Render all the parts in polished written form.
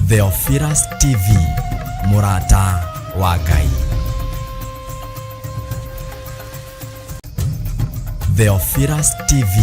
Theophilus TV, mũrata wa Ngai. Theophilus TV.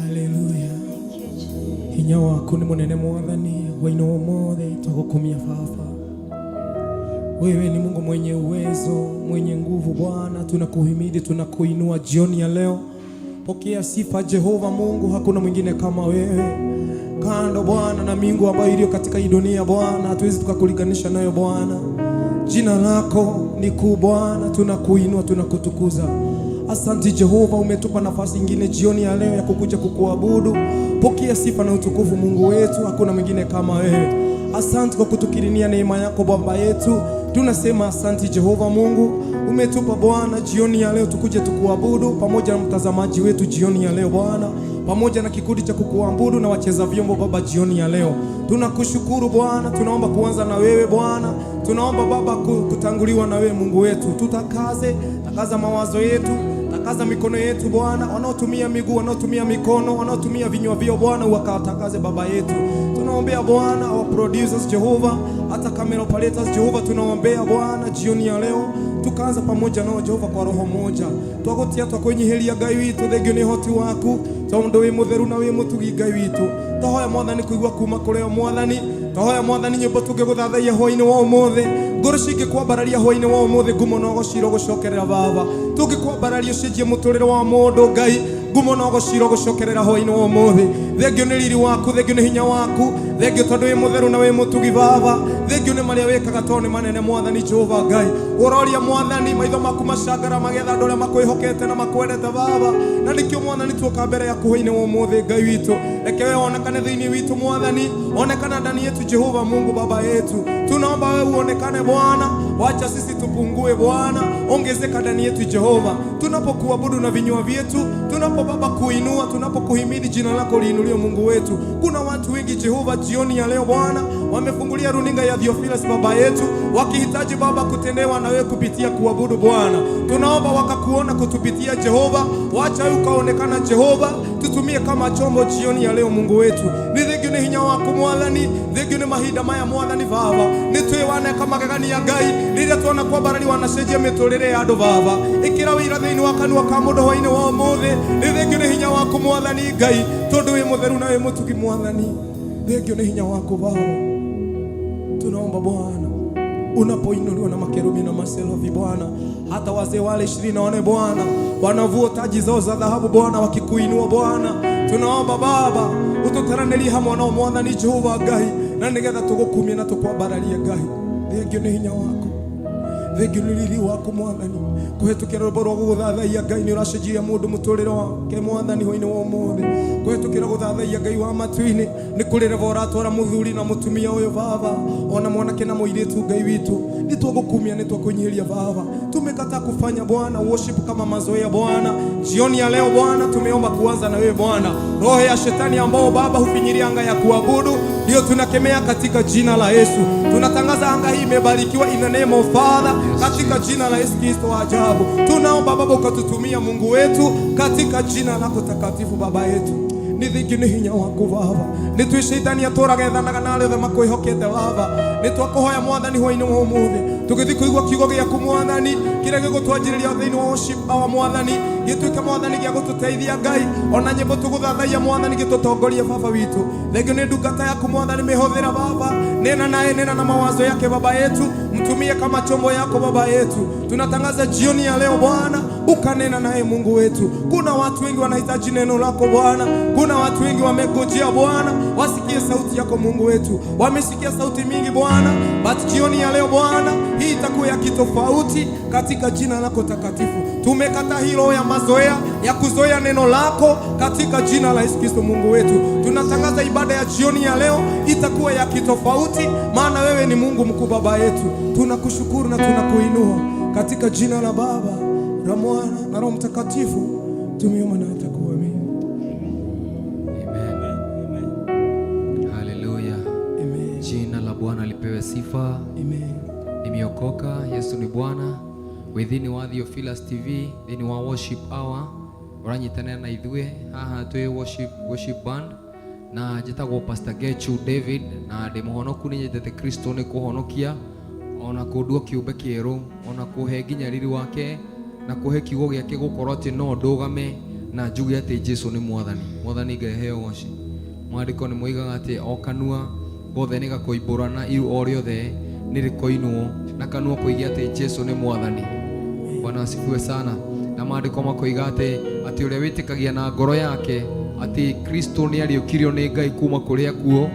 Haleluya. Hinya waku nĩ mũnene Mwathani, hwainĩ wa ũmũthĩ twagũkumia Baba. Wewe ni Mungu mwenye uwezo, mwenye nguvu Bwana, tunakuhimidi, tunakuinua jioni ya leo. Pokea sifa Jehova Mungu, hakuna mwingine kama wewe. Kando Bwana na miungu ambayo iliyo katika hii dunia Bwana, hatuwezi tukakulinganisha nayo Bwana. Jina lako ni kuu Bwana, tunakuinua, tunakutukuza. Asante Jehova, umetupa nafasi ingine jioni ya leo ya kukuja kukuabudu. Pokea sifa na utukufu Mungu wetu, hakuna mwingine kama wewe. Asante kwa kutukirinia neema yako Baba yetu. Tunasema asante Jehova Mungu, umetupa Bwana jioni ya leo tukuje tukuabudu pamoja na mtazamaji wetu jioni ya leo Bwana, pamoja na kikundi cha kukuabudu na wacheza vyombo Baba jioni ya leo. Tunakushukuru Bwana, tunaomba kuanza na wewe Bwana, tunaomba Baba kutanguliwa na wewe Mungu wetu. Tutakaze, takaza mawazo yetu, takaza mikono yetu Bwana, wanaotumia miguu, wanaotumia mikono, wanaotumia vinywa vyao Bwana, wakatakaze Baba yetu. Tunaombea Bwana our producers Jehova, hata camera operators Jehova, tunaombea Bwana jioni ya leo tukaanza pamoja nao Jehova kwa roho moja twagotia twakwenyihiria Ngai witũ, thengio nĩ hoti waku tondu wĩ mũtheru na wĩ mũtugi Ngai witũ. Twahoya Mwathani kũigua kuma kũrĩ o Mwathani, twahoya Mwathani nyĩmbo tũngĩgũthathaiya hwainĩ wa ũmũthĩ. Ngoro cingĩkwambararia hwainĩ wa ũmũthĩ, ngumo na ũgocirwo gũcokerera Baba. Tũngĩkwambararia ũcenjie mũtũrĩre wa mũndũ, Ngai, ngumo na ũgocirwo gũcokerera hwainĩ wa ũmũthĩ. Thengio nĩ riri waku, thengio nĩ hinya waku, thengio tondũ wĩ mũtheru na wĩ mũtugi Baba, thengio nĩ marĩa wĩkaga tondũ nĩ manene Mwathani Jehova Ngai. Ũroria Mwathani, maitho maku macangara magetha andũ arĩa makwĩhokete na makwendete Baba, na nĩkĩo Mwathani tuoka mbere yaku hwainĩ wa ũmũthĩ Ngai witũ. Reke wewe onekane thĩinĩ witũ Mwathani, onekana ndani yetu Jehova Mungu Baba yetu. Tunaomba wewe uonekane Bwana, wacha sisi tupungue Bwana, ongezeka ndani yetu Jehova. Tunapokuabudu na vinywa vyetu, tunapo Baba kuinua, tunapokuhimidi jina lako liinuliwe Mungu wetu. Kuna watu wengi Jehova jioni ya leo Bwana wamefungulia runinga ya Theophilus Baba yetu, wakihitaji Baba kutendewa na wewe kupitia kuabudu Bwana. Tunaomba wakakuona kutupitia Jehova, wacha wewe ukaonekana Jehova, tutumie kama chombo jioni ya leo Mungu wetu. Nĩ thengio nĩ hinya waku Mwathani, thengio nĩ mahinda maya Mwathani Baba, nĩ twĩwaneka magegania Ngai, rĩrĩa tuona kwambarari wanacenjia mĩtũrĩre ya andũ Baba, ĩkĩra wĩira thĩinĩ wa kanua ka mũndũ hwainĩ wa ũmũthĩ. Nĩ thengio nĩ hinya waku Mwathani Ngai, tondũ wĩ mũtheru na wĩ mũtugi Mwathani. Thengio nĩ hinya waku Baba. Tunaomba Bwana, unapoinuliwa na makerubi na maserafi Bwana, hata wazee wale 24 Bwana wanavua taji zao za dhahabu Bwana, wakikuinua Bwana, tunaomba Baba ututaranirie hamwe nao Mwathani Jehova Ngai, na nigetha tugukumie na tukwambararie Ngai. Thengio nĩ hinya waku, thengio nĩ riri waku Mwathani, kũhetũkĩra rwĩmbo rwa gũgũthathaiya Ngai nĩ ũracenjia mũndũ mũtũrĩre wake Mwathani hwainĩ wa ũmũthĩ. Kũhetũkĩra gũthathaiya Ngai wa matu-inĩ nĩ kũrĩreba ũratwara mũthuri na mũtumia ũyũ Baba, ona mwanake na mũirĩtu Ngai witũ, nĩ twagũkumia, nĩ twakũnyihĩria Baba. Tumekataa kufanya Bwana worship kama mazoea Bwana. Jioni ya leo Bwana tumeomba kuanza na wewe Bwana. Roho ya shetani ambao Baba hufinyilia anga ya kuabudu ndio tunakemea katika jina la Yesu. Tunatangaza anga hii imebarikiwa in the name of Father, katika jina la Yesu Kristo wa ajabu. Tunaomba Baba ukatutumia Mungu wetu katika jina lako takatifu Baba yetu. Nĩ thengiũ nĩ hinya waku Baba, nĩ twĩ shaitani atũraga ethanaga na arĩa othe makwĩhokete Baba. Nĩ twakũhoya Mwathani hwainĩ wa ũmũthĩ, tũgĩthiĩ kũigua kiugo gĩaku Mwathani, kĩrĩa gĩgũtwanjĩrĩria thĩinĩ wa worship hour Mwathani, gĩtuĩke Mwathani gĩa gũtũteithia Ngai, ona nyĩmbo tũgũthathaiya Mwathani gĩtũtongorie Baba witũ. Thengio nĩ ndungata yaku Mwathani, mĩhũthĩra Baba, nena naye, nena na mawazo yake Baba yetu, mtumie kama chombo yako Baba yetu. Tunatangaza jioni ya leo Bwana, ukanena naye Mungu wetu. Kuna watu wengi wanahitaji neno lako Bwana, kuna watu wengi wamegojea Bwana wasikie sauti yako Mungu wetu. Wamesikia sauti mingi Bwana, but jioni ya leo Bwana, hii itakuwa ya kitofauti katika jina lako takatifu. Tumekata hii roho ya mazoea ya kuzoea neno lako katika jina la Yesu Kristo Mungu wetu. Tunatangaza ibada ya jioni ya leo itakuwa ya kitofauti, maana wewe ni Mungu mkuu Baba yetu. Tunakushukuru na tunakuinua katika jina la Baba la Mwana na Roho Mtakatifu, tumeomba na hata kuamini. Amen. Haleluya. Amen. Jina la Bwana lipewe sifa. Amen. Nimeokoka, Yesu ni Bwana. Wĩ thĩinĩ wa Theophilus TV, thĩinĩ wa worship hour, ũranyitanĩra na ithuĩ haha twĩ worship band, na njĩtagwo Pastor Gechu David, na ndĩ mũhonoku, nĩ nyendete Kristo nĩ kũhonokia ona kũndua kĩũmbe kĩerũ, ona kũhe nginya riri wake na kũhe kiugo gĩake gũkorwo atĩ no ndũgame na njuge atĩ Jesu nĩ Mwathani. Mwathani Ngai heo ũgoci. Mwandĩko nĩ moigaga atĩ o kanua gothe nĩ gakoimbũra na iru o rĩothe nĩ rĩkoinwo na kanua koige atĩ Jesu nĩ Mwathani. Bwana asifiwe sana. Na maandĩko makoiga atĩ ũrĩa wĩtĩkagia na ngoro yake atĩ Kristo nĩ ariũkirio nĩ Ngai kuma kũrĩ akuũ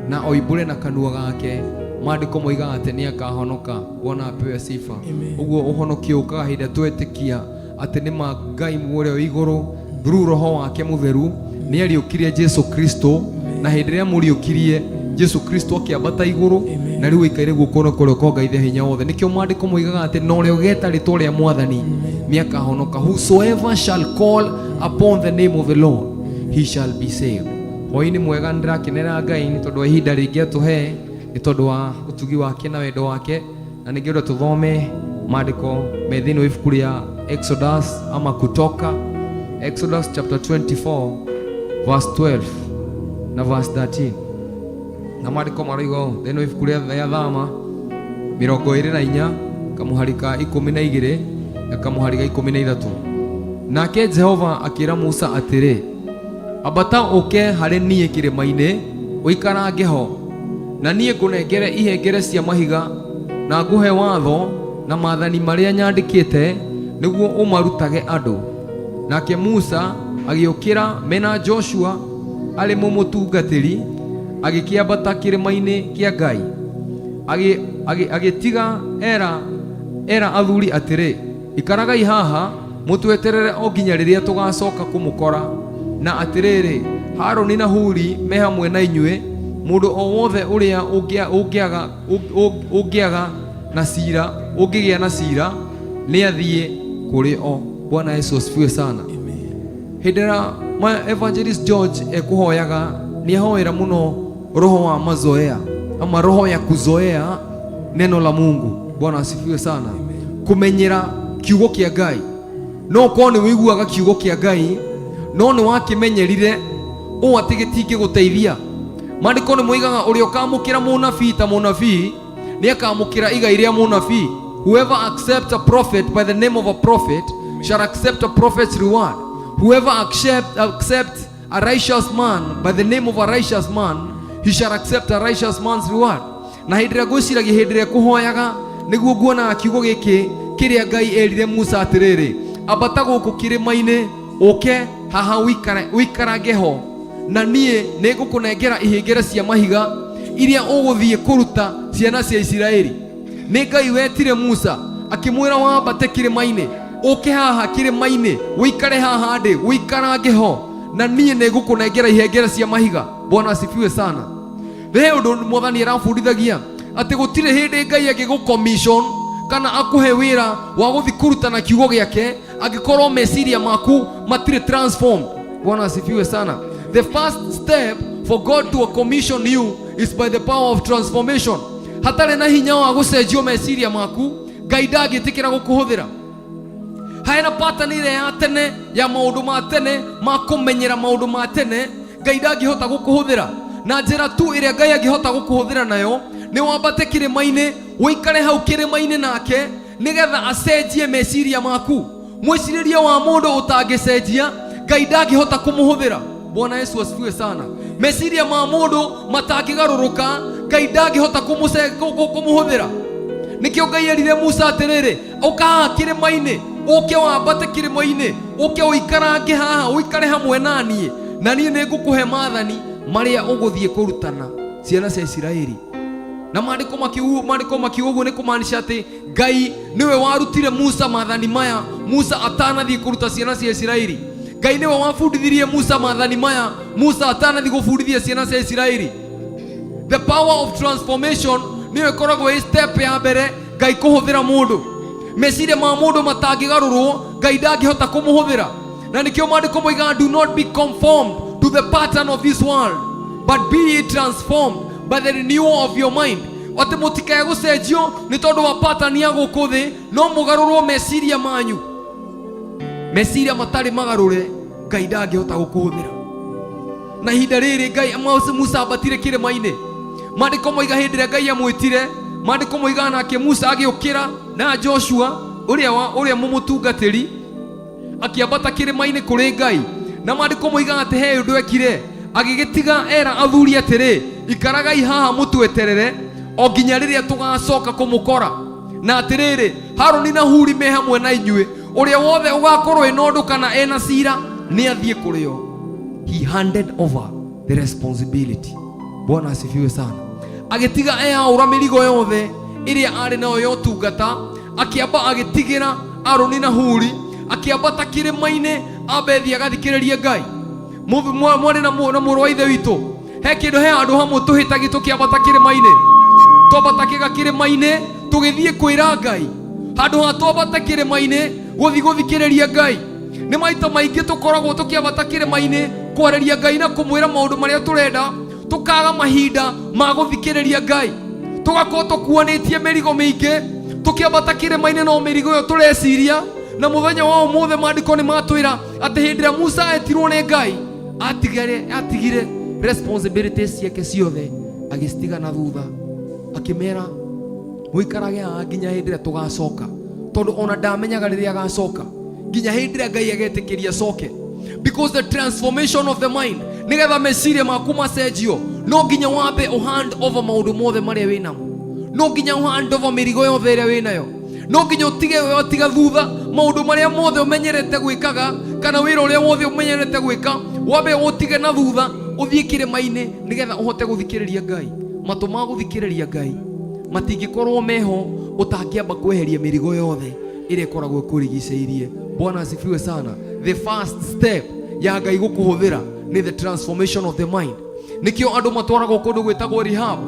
na oimbũre na kanua gake, maandĩko moigaga atĩ nĩ akahonoka. Bwana apewe sifa. Amen. Ũguo ũhonokio ũkaga hĩndĩ ĩrĩa twetĩkia atĩ nĩ ma Ngai ũrĩa wĩ igũrũ through roho wake mũtheru nĩ ariũkirie Jesu Kristo, na hĩndĩ ĩrĩa mũriũkirie Jesu Kristo akĩambata igũrũ Amen. na rĩu aikaire guoko na kũrĩa kwa Ngai hinya wothe. Nĩkĩo maandĩko moigaga atĩ na ũrĩa ũgeta rĩtwa rĩa Mwathani nĩakahonoka. Whosoever shall call upon the name of the Lord, he shall be saved. Hwaĩ-inĩ mwega, nĩndĩrakenera Ngai nĩ tondũ wa ihinda rĩngĩ atũhe, nĩ tondũ wa ũtugi wake na wendo wake, na ningĩenda tũthome maandĩko me thĩinĩ wa ibuku rĩa Exodus ama Kutoka, Exodus chapter 24 verse 12 na verse 13, na maandĩko maroiga ũũ thĩinĩ wa ibuku rĩa Thama 24 kamũhari ka 12 na kamũhari ga 13. Nake Jehova akĩra Musa atĩrĩ, ambata ũke harĩ niĩ kĩrĩma-inĩ ũikarange ho, na niĩ ngũnengere ihengere cia mahiga. Na ngũhe watho na maathani marĩa nyandĩkĩte nĩguo ũmarutage andũ. Nake Musa agĩũkĩra mena Joshua arĩ mũmũtungatĩri, agĩkĩambata kĩrĩma-inĩ kĩa Ngai. Agĩtiga era era athuri atĩrĩ, Ikaragai haha mũtweterere o nginya rĩrĩa tũgaacoka kũmũkora. Na atĩrĩrĩ, Harũni na Huri me hamwe na inyuĩ, mũndũ o wothe ũrĩa ũngĩaga ũngĩaga na cira ũngĩgĩa na cira nĩathiĩ kũrĩ o. Bwana Yesu asifiwe sana. Hĩndĩ ĩrĩa Evangelist George ekũhoyaga nĩahoera mũno roho wa mazoea ama roho ya kuzoea neno la Mungu. Bwana asifiwe sana. Kumenyera kiugo kĩa Ngai, no ũkorwo nĩ wĩiguaga kiugo kĩa Ngai no nĩ wakĩmenyerire ũũ atĩ gĩtingĩgũteithia. Maandĩko nĩ moigaga ũrĩa ũkamũkĩra mũnabii ta mũnabii nĩ akamũkĩra igai rĩa mũnabii. Whoever accepts a prophet by the name of a prophet shall accept a prophet's reward. Whoever accept a righteous man by the name of a righteous man, he shall accept a righteous man's reward. Na hĩndĩ ĩrĩa ngwĩciragia, hĩndĩ ĩrĩa kũhoyaga, nĩguo nguonaga kiugo gĩkĩ kĩrĩa Ngai erire Musa atĩrĩrĩ, ambata gũkũ kĩrĩma-inĩ, ũke haha ũikarange ho, na niĩ nĩ ngũkũnengera ihengere cia mahiga iria ũgũthiĩ kũruta ciana cia Isiraeli. Nĩ Ngai wetire Musa akĩmwĩra, wambate kĩrĩma-inĩ, ũke haha kĩrĩma-inĩ, ũikare haha ndĩ, ũikarange ho, na niĩ nĩ ngũkũnengera ihengere cia mahiga. Bwana asifiwe sana. He ũndũ Mwathani arabundithagia atĩ gũtirĩ hĩndĩ Ngai angĩgũ commission kana akũhe wĩra wa gũthiĩ kũrutana kiugo gĩake angĩkorwo meciria maku matirĩ transformed. Bwana asifiwe sana. The first step for God to commission you is by the power of transformation. Hatarĩ na hinya wa gũcenjio meciria maku, Ngai ndangĩtĩkĩra gũkũhũthĩra. Hena pattern ĩrĩa ya tene ya maũndũ ma tene, ma kũmenyera maũndũ ma tene, Ngai ndangĩhota gũkũhũthĩra. Na njĩra tu ĩrĩa Ngai angĩhota gũkũhũthĩra nayo nĩ wambate kĩrĩma-inĩ, ũikare hau kĩrĩma-inĩ nake, nĩgetha acenjie meciria maku. Mwĩcirĩrie wa mũndũ ũtangĩcenjia, Ngai ndangĩhota kũmũhũthĩra. Bwana Yesu asifiwe sana. Meciria ma mũndũ matangĩgarũrũka, Ngai ndangĩhota kũmũhũthĩra. Nĩkĩo Ngai erire Musa atĩrĩrĩ, ũka haha kĩrĩma-inĩ, ũke wambate kĩrĩma-inĩ, ũke ũikarange haha, ũikare hamwe na niĩ, na niĩ nĩ ngũkũhe maathani marĩa ũgũthiĩ kũrutana ciana cia Isiraeli. Na maandĩko makiuga ũguo nĩ kũmaanisha atĩ Ngai nĩwe warutire Musa maathani maya Musa atanathiĩ kũruta ciana cia Isiraeli. Ngai nĩwe wabundithirie Musa maathani maya Musa atanathiĩ gũbundithia ciana cia Isiraeli. The power of transformation nĩyo ĩkoragwo ĩ step ya mbere Ngai kũhũthĩra mũndũ. Meciria ma mũndũ matangĩgarũrwo, Ngai ndangĩhota kũmũhũthĩra. Na nĩkĩo maandĩko moigaga, do not be conformed to the pattern of this world, but be ye transformed by the renewal of your mind. Atĩ mũtikae gũcenjio nĩ tondũ wa pattern ya gũkũ thĩ, no mũgarũrwo meciria manyu. Meciria matarĩ magarũre, Ngai ndangĩhota gũkũhũthĩra. Na ihinda rĩrĩ Ngai Musa ambatire kĩrĩma-inĩ, maandĩko moiga hĩndĩ ĩrĩa Ngai amwĩtire, maandĩko moigaga nake Musa agĩũkĩra na Joshua ũrĩa wa ũrĩa mũmũtungatĩri, akĩambata kĩrĩma-inĩ kũrĩ Ngai. Na maandĩko moigaga atĩ he ũndũ ekire, agĩgĩtiga era athuri atĩrĩ, ikaragai haha mũtweterere o nginya rĩrĩa tũgacoka kũmũkora. Na atĩrĩrĩ, Harũni na Huri me hamwe na inyuĩ, ũrĩa wothe ũgakorwo ena ũndũ kana ena cira nĩ athiĩ kũrĩ o. He handed over the responsibility. Bwana asifiwe sana. Agĩtiga eyaũra mĩrigo yothe ĩrĩa arĩ nayo ya ũtungata, akĩamba agĩtigĩra Aroni na Huri, akĩambata kĩrĩma-inĩ ambe thiĩ agathikĩrĩrie Ngai. Mwarĩ na mũrũ wa ithe witũ, he kĩndũ, he handũ hamwe tũhĩtagi tũkĩambata kĩrĩma-inĩ, twambata kĩga kĩrĩma-inĩ tũgĩthiĩ kwĩra Ngai. Handũ ha twambate kĩrĩma-inĩ gũthiĩ gũthikĩrĩria Ngai, nĩ maita maingĩ tũkoragwo tũkĩambata kĩrĩma-inĩ kwarĩria Ngai na kũmwĩra maũndũ marĩa tũrenda, tũkaga mahinda ma gũthikĩrĩria Ngai, tũgakorwo tũkuanĩtie mĩrigo mĩingĩ tũkĩambata kĩrĩma-inĩ, no mĩrigo ĩyo tũreciria. Na mũthenya wa ũmũthĩ maandĩko nĩ matwĩra atĩ hĩndĩ ĩrĩa Musa etirwo nĩ Ngai, atigire responsibilities ciake ciothe, agĩcitiga na thutha, akĩmera mũikarage haha nginya hĩndĩ ĩrĩa tũgacoka, tondũ ona ndamenyaga rĩrĩa agacoka, nginya hĩndĩ ĩrĩa Ngai agetĩkĩria acoke. Because the transformation of the mind, nĩgetha meciria maku macenjio, no nginya wambe ũhand over maũndũ mothe marĩa wĩ namo. No nginya ũhand over mĩrigo yothe ĩrĩa wĩnayo. No nginya ũtige watiga thutha maũndũ marĩa mothe ũmenyerete gwĩkaga kana wĩra ũrĩa wothe ũmenyerete gwĩka, wambe ũtige na thutha ũthiĩ kĩrĩma-inĩ nĩgetha ũhote gũthikĩrĩria Ngai. Matũ ma gũthikĩrĩria Ngai matingĩkorwo meho ũtangĩamba kweheria mĩrigo yothe ĩrĩa ĩkoragwo ĩkũrigicĩirie. Bwana asifiwe sana. The first step ya Ngai gũkũhũthĩra nĩ the transformation of the mind. Nĩkĩo andũ matwaragwo kũndũ gwĩtagwo rehab,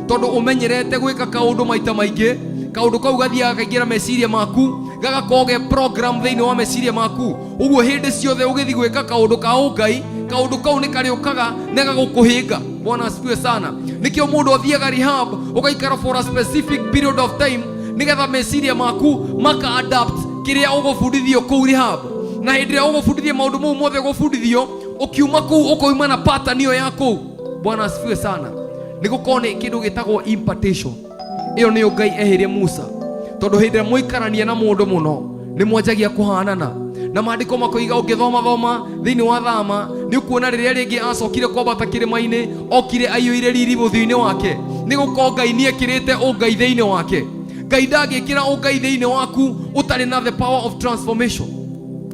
tondũ ũmenyerete gwĩka kaũndũ maita maingĩ, kaũndũ kau gathiaga kaingĩra meciria maku, gagakorwo ge program thĩinĩ wa meciria maku. Ũguo hĩndĩ ciothe ũgĩthiĩ gwĩka kaũndũ ka ũngai, kaũndũ kau nĩ karĩũkaga na gagũkũhĩnga. Bwana asifiwe sana. Nĩkĩo mũndũ athiaga rehab, ũgaikara for a specific period of time nĩgetha meciria maku maka adapt kĩrĩa ũgũbundithio kũu rehab. Na hĩndĩ ĩrĩa ũgũbundithio maũndũ mau mothe ũgũbundithio, ũkiuma kũu ũkoima na pattern ĩyo ya kũu. Bwana asifiwe sana. Nĩ gũkorwo nĩ kĩndũ gĩtagwo impartation. Ĩyo nĩyo Ngai ehĩrie Musa, tondũ hĩndĩ ĩrĩa mũikarania na mũndũ mũno nĩ mwanjagia kũhanana. Na maandĩko makoiga ũngĩthoma thoma thĩinĩ wa Thama nĩ ũkuona rĩrĩa rĩngĩ acokire kwambata kĩrĩma-inĩ, okire aiyũire riri ũthiũ-inĩ wake. Nĩ gũkorwo Ngai nĩ ekĩrĩte ũngai thĩinĩ wake. Ngai ndangĩkĩra ũngai thĩinĩ waku ũtarĩ na the power of transformation.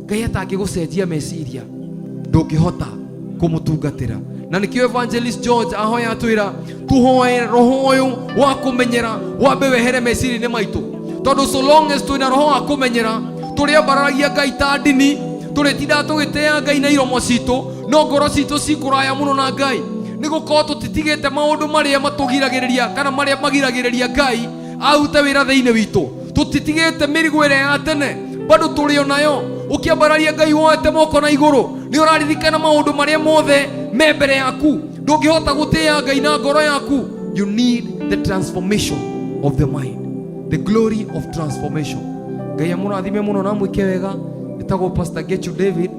Ngai atangĩgũcenjia meciria ndũngĩhota kũmũtungatĩra. Na nĩkĩo Evangelist George ahoya atwĩra tuhoe roho ũyũ wa kũmenyera wambe wehere meciria-inĩ maitũ, tondũ so long as twĩna roho wa kũmenyera tũrĩambararagia Ngai ta ndini, tũrĩtindaga tũgĩtĩa Ngai na iromo citũ, no ngoro citũ cikũraya mũno na Ngai, nĩ gũkorwo tũtitigĩte maũndũ marĩa matũgiragĩrĩria kana marĩa magiragĩrĩria Ngai arute wĩra thĩinĩ witũ. Tũtitigĩte mĩrigo ĩrĩa ya tene, bado tũrĩ o nayo. Ũkĩambararia Ngai woete moko na igũrũ, nĩ ũraririkana maũndũ marĩa mothe me mbere yaku. Ndũngĩhota gũtĩĩa Ngai na ngoro yaku. You need the transformation of the mind, the glory of transformation. Ngai amũrathime mũno na amwĩke wega. Ĩtagwo Pastor Gechu David,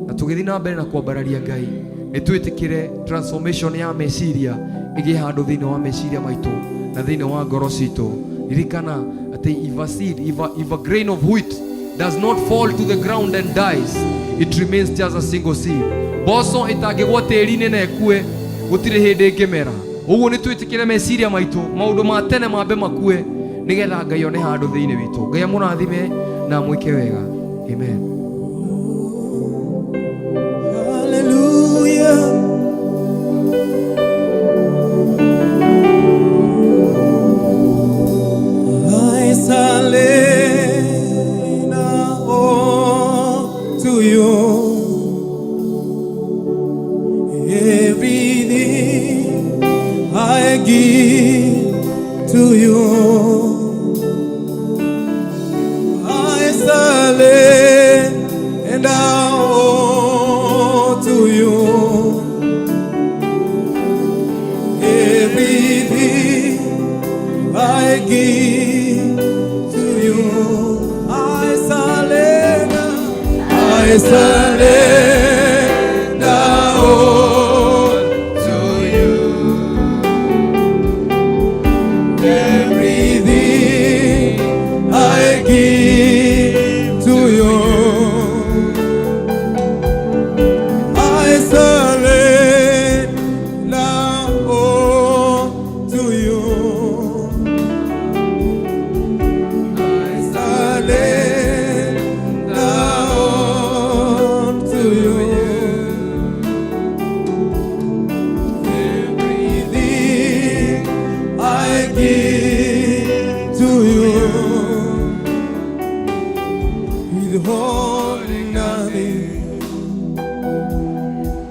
na tũgĩthiĩ na mbere na kwambararia Ngai, nĩ twĩtĩkĩre transformation ya meciria ĩgĩe handũ thĩinĩ wa meciria maitũ na thĩinĩ wa ngoro citũ. Ririkana atĩ if a seed, if a grain of wheat does not fall to the ground and dies, it remains just a single seed. Mboco ĩtangĩgwa tĩri-inĩ na ĩkue, gũtirĩ hĩndĩ ĩngĩmera. Ũguo nĩ twĩtĩkĩre meciria maitũ, maũndũ ma tene mambe makue, nĩgetha Ngai one handũ thĩinĩ witũ. Ngai amũrathime na amwĩke wega. Amen. Hallelujah. I surrender all to you. Everything I give to you. I surrender all to you. Everything I give to you. I surrender. I surrender all to you. Everything I give to you. I surrender all to you. I surrender all to you. Everything I give to you. Withholding nothing,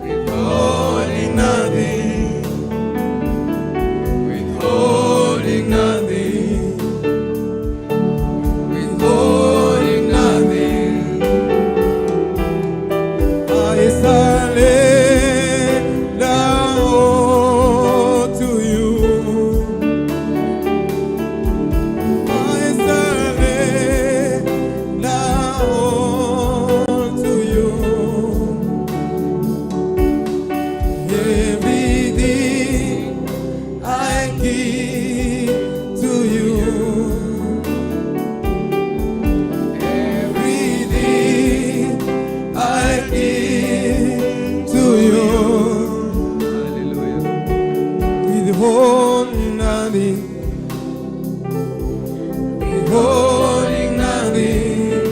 withholding nothing, withholding nothing, withholding nothing. I surrender all to you. I surrender all to you. Everything I give to you. Everything I give to you. Hallelujah. Withholding nothing. Withholding nothing.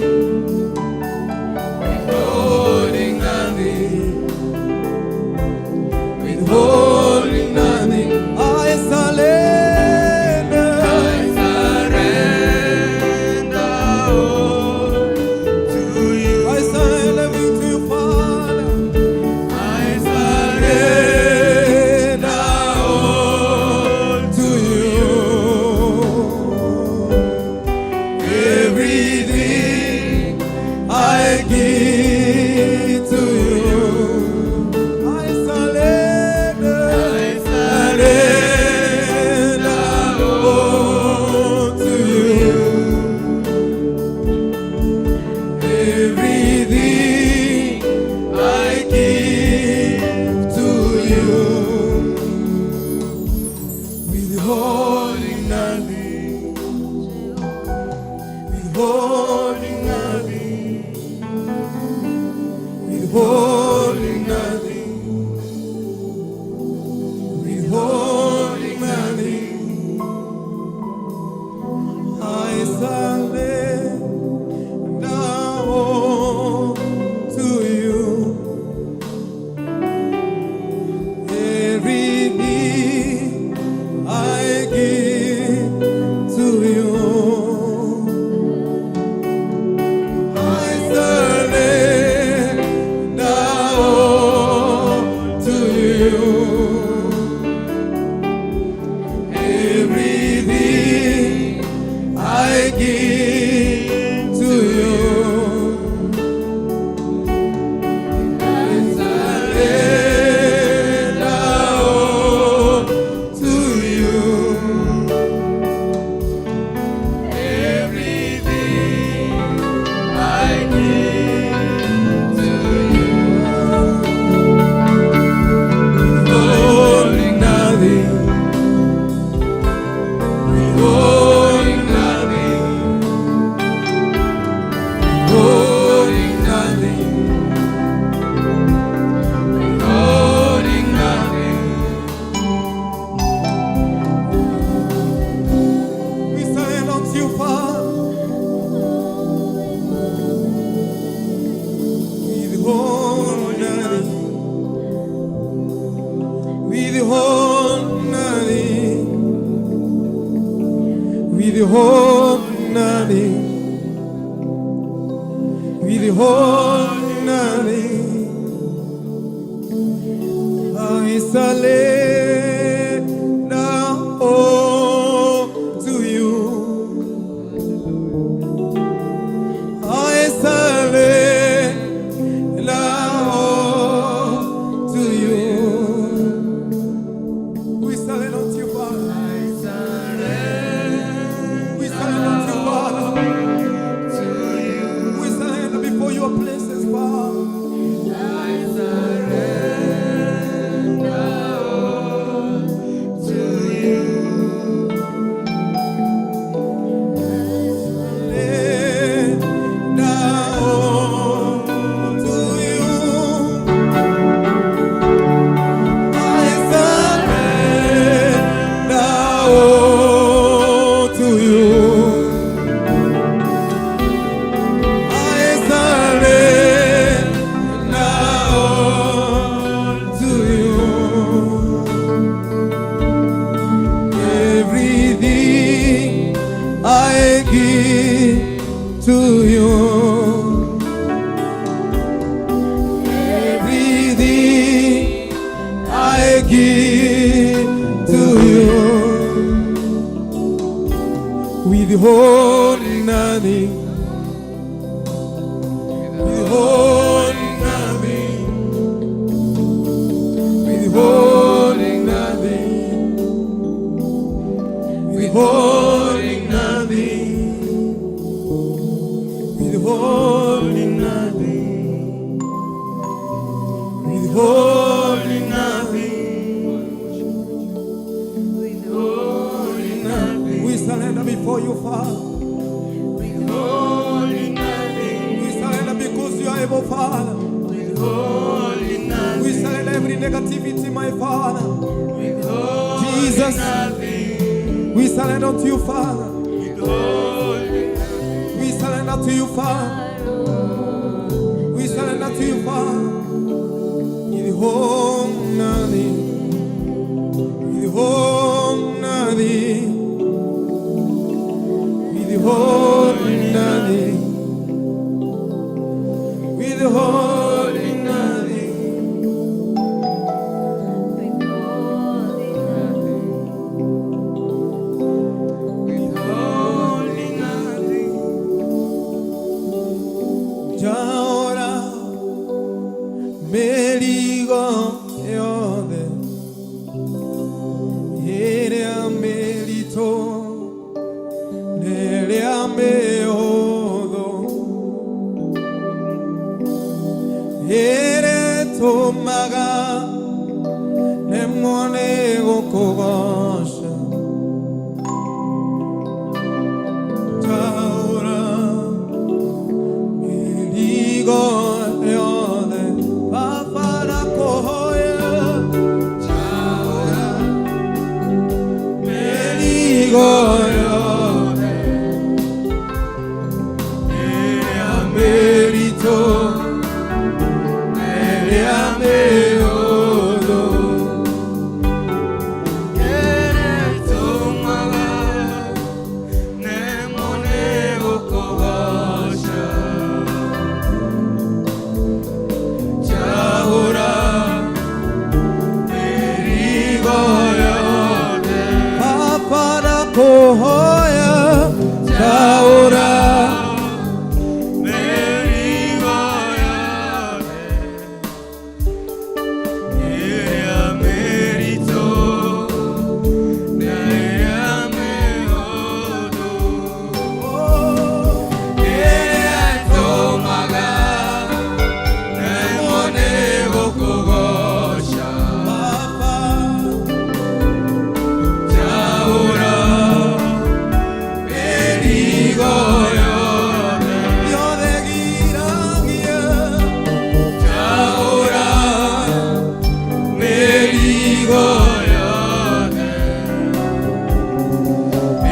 Withholding nothing. Withholding nothing. I surrender. I surrender all to you. I surrender everything to you, Father. I surrender all to you. Everything I give to you. I surrender. I surrender all to you. Everything I give to you. Withholding nothing, withholding nothing, withholding nothing, withholding nothing. I surrender all to you. Everything I give to you. I surrender all to you. Everything I give to you. I surrender all to you. Everything I give to you. Withholding nothing, withholding nothing, withholding nothing, Holding nothing. We surrender unto you, Father. Withhold nothing, withhold nothing, withhold nothing, withhold nothing. I surrender all to you. I surrender all to you. We surrender unto you, Father. We surrender unto you, Father. We surrender before your presence, Father. I surrender all to you. Surrender all to you. I surrender all to you. I surrender all to you. Everything I give to you. Everything I give to you. Withholding nothing, withholding nothing, withholding nothing, withholding nothing, withholding nothing, withholding nothing, Withholding nothing. We surrender before you, Father. Withholding nothing. We surrender because you are able, Father. Withholding nothing. We surrender every negativity, my Father. Withholding Jesus. nothing. We surrender unto you, Father. Withholding surrender to you, Father. We surrender to you, Father. Withhold nothing. Withhold nothing. Withhold nothing. Withholding nothing. Withholding nothing. Withholding nothing. Njaũra mĩrigo yothe ĩrĩa mĩritũ n'ĩrĩa mĩhũthũ ĩrĩa ĩtũmaga nemwo nĩ gũkũgoca. Njaũra mĩrigo yothe, Baba, ndakũhoya. Njaũra mĩrigo yothe ĩrĩa mĩritũ ĩrĩa mĩhũthũ ĩrĩa ĩtũmaga nemwo nĩ gũkũgoca. Njaũra mĩrigo yothe. Baba, ndakũhoya. Njaũra Mĩrigo yothe ĩrĩa mĩritũ na ĩrĩa mĩhũthũ ĩrĩa ĩtũmaga nemwo nĩ gũkũgoca. Baba. Njaũra mĩrigo yothe. Yothe giragia. Njaũra mĩrigo yothe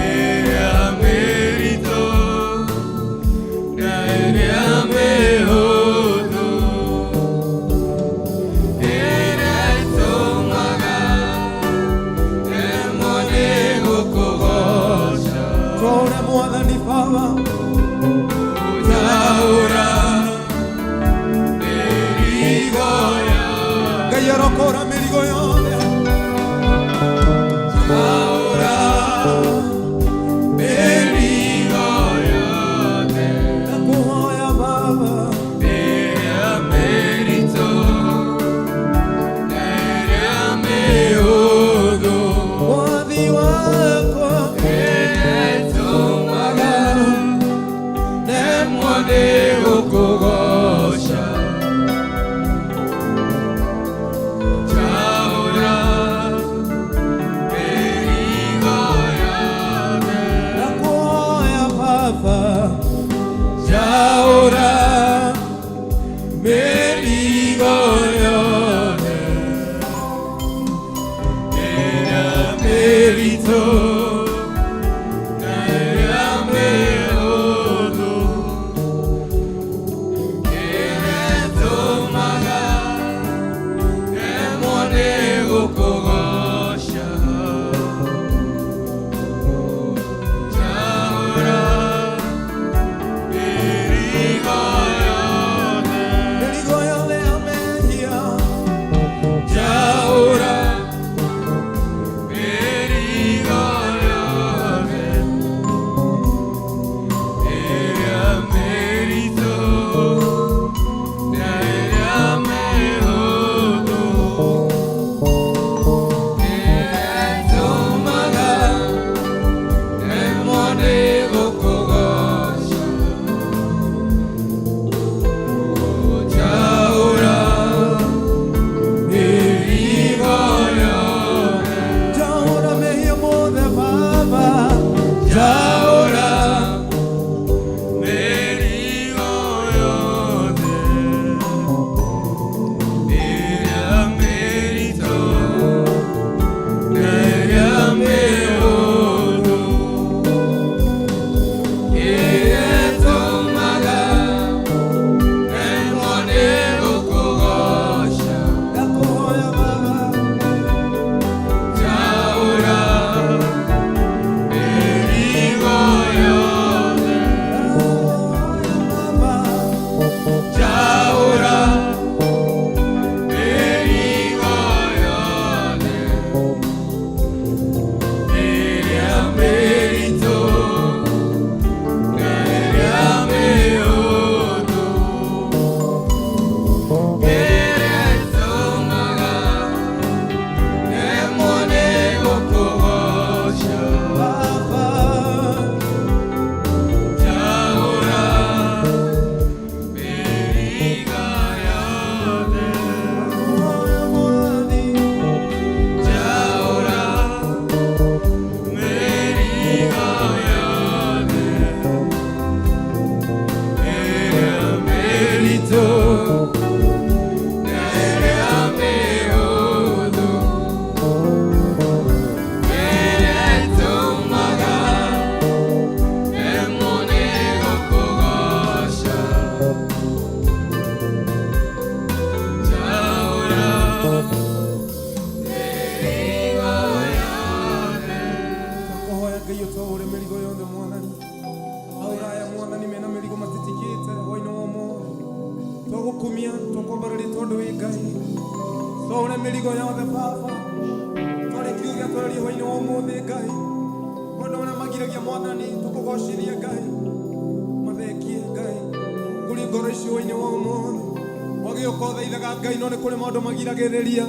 ĩrĩa mĩritũ na ĩrĩa mĩhũthũ ĩrĩa ĩtũmaga nemwo nĩ gũkũgoca. Twaũra Mwathani Baba. Njaũra mĩrigo yothe. Ngai arokora mĩrigo yothe. Njaũra mĩrigo yothe Ndakũhoya Baba. ĩrĩa mĩritũ na ĩrĩa mĩhũthũ Mwathi wakwa ĩrĩa ĩtũmaga nemwo nĩ gũkũgoca. Njaũra mĩrigo yothe. Ndakũhoya Baba. Njaũra Mĩrigo yothe ĩrĩa mĩritũ na ĩrĩa mĩhũthũ ĩrĩa ĩtũmaga nemwo nĩ gũkũgoca. Njaũra mĩrigo yothe. Mĩrigo yothe ya mehia. Njaũra mĩrigo yothe ĩrĩa mĩritũ na ĩrĩa mĩhũthũ ĩrĩa ĩtũmaga nemwo nĩ gũkũgoca. Njaũra mĩrigo yothe. Njaũra mehia mothe Baba. Njaũra mĩrigo yothe ĩrĩa mĩritũ na ĩrĩa mĩhũthũ ĩrĩa ĩtũmaga Mĩrigo yothe Baba twarĩkiuge twererie hwainĩ wa ũmũthĩ Ngai, maũndũ marĩa magiragia Mwathani tũkũgocithie Ngai, mathengie Ngai kũrĩ ngoro icio hwainĩ wa ũmũthĩ wagĩũka ũthaithaga Ngai, no nĩ kũrĩ maũndũ magiragĩrĩria.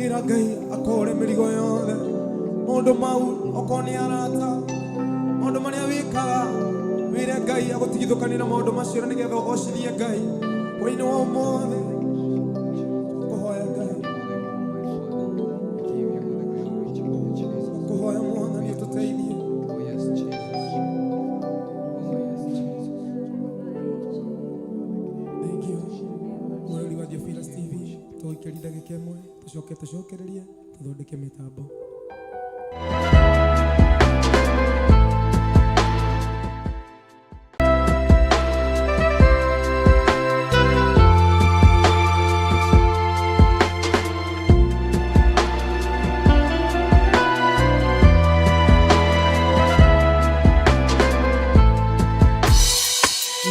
Ĩra Ngai akore mĩrigo yothe, maũndũ mau okorwo nĩ arata, maũndũ marĩa wĩkaga, wĩre Ngai agũtigithũkanie na maũndũ macio nĩgetha ũgocithie Ngai hwainĩ wa ũmũthĩ. Kũhoya Ngai, kũhoya Mwathani ũtũteithie. Oh yes, Jesus. Oh yes, Jesus. Thank you. Mwĩrori wa Theophilus TV, tũgũikĩria ndagĩka ĩmwe tũcoke tũcokererie tũthondeke mĩtambo.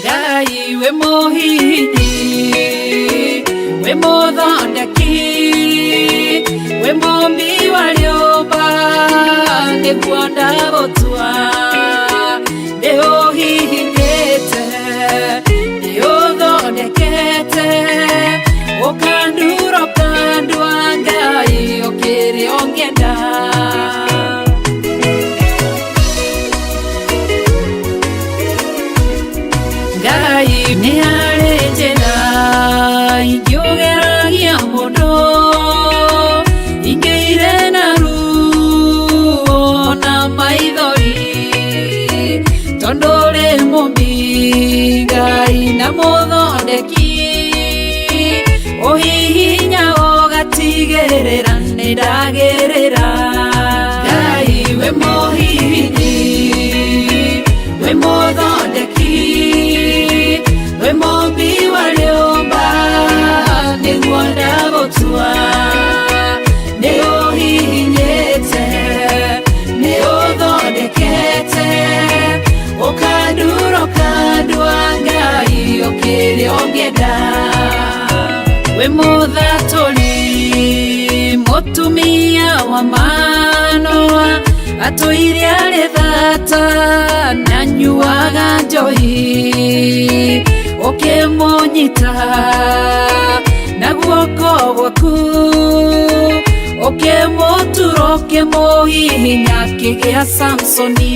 Ngai we mũhihinyi, we mũthondeki, we mũmbi wa rĩũmba, nĩguo ndagũtua. Nĩũhihinyĩte, nĩũthondekete, ũkandura ũkandua, Ngai ũkĩrĩ ũngĩenda. Ngai nĩ harĩ njĩra ingĩũgeragia mũndũ ingĩire na ruo na maithori, tondũ rĩ mũmbi Ngai na mũthondeki, ũhihinya ũgatigĩrĩra nĩ ndagĩrĩra. Ngai we mũhihinyi, we mũthondeki, we mũmbi wa rĩũmba, nĩguo ndagũtua. Nĩũhihinyĩte, nĩũthondekete, ũkandura ũkandua, Ngai ũkĩrĩ ũngĩenda. We mũthatũri mũtumia wa Manoa, atũire arĩ thata na nyuaga njohi, ũkĩmũnyita na guoko gwaku, ũkĩmũtura, ũkĩmũhihinya, kĩgĩa Samsoni.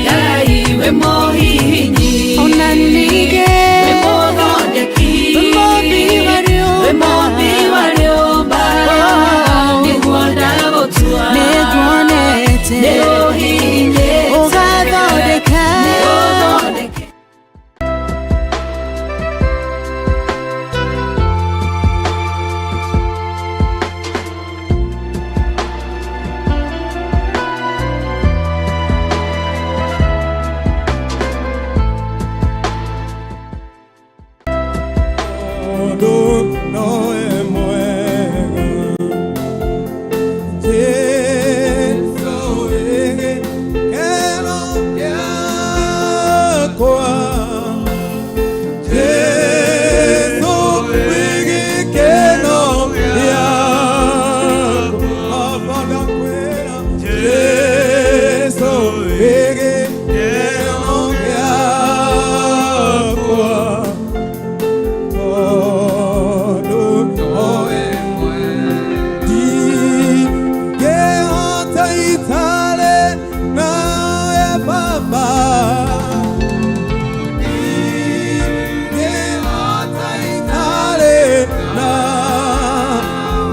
Ngai we mũhihinyi, Ona ningĩ we mũthondeki, we mũmbi wa rĩũmba, we mũmbi wa rĩũmba, nĩguo ndagũtua. Nĩnguonete nĩũhihinyĩte, ũgathondeka, nĩũthondeke. Tondũ nowe mwega. Jesũ wĩ gĩkeno gĩakwa. Jesũ wĩ gĩkeno gĩakwa. Baba ndakwĩra, Jesũ wĩ gĩkeno gĩakwa. Tondũ nowe ndingĩhota itarĩ nawe Baba, ndingĩhota itarĩ na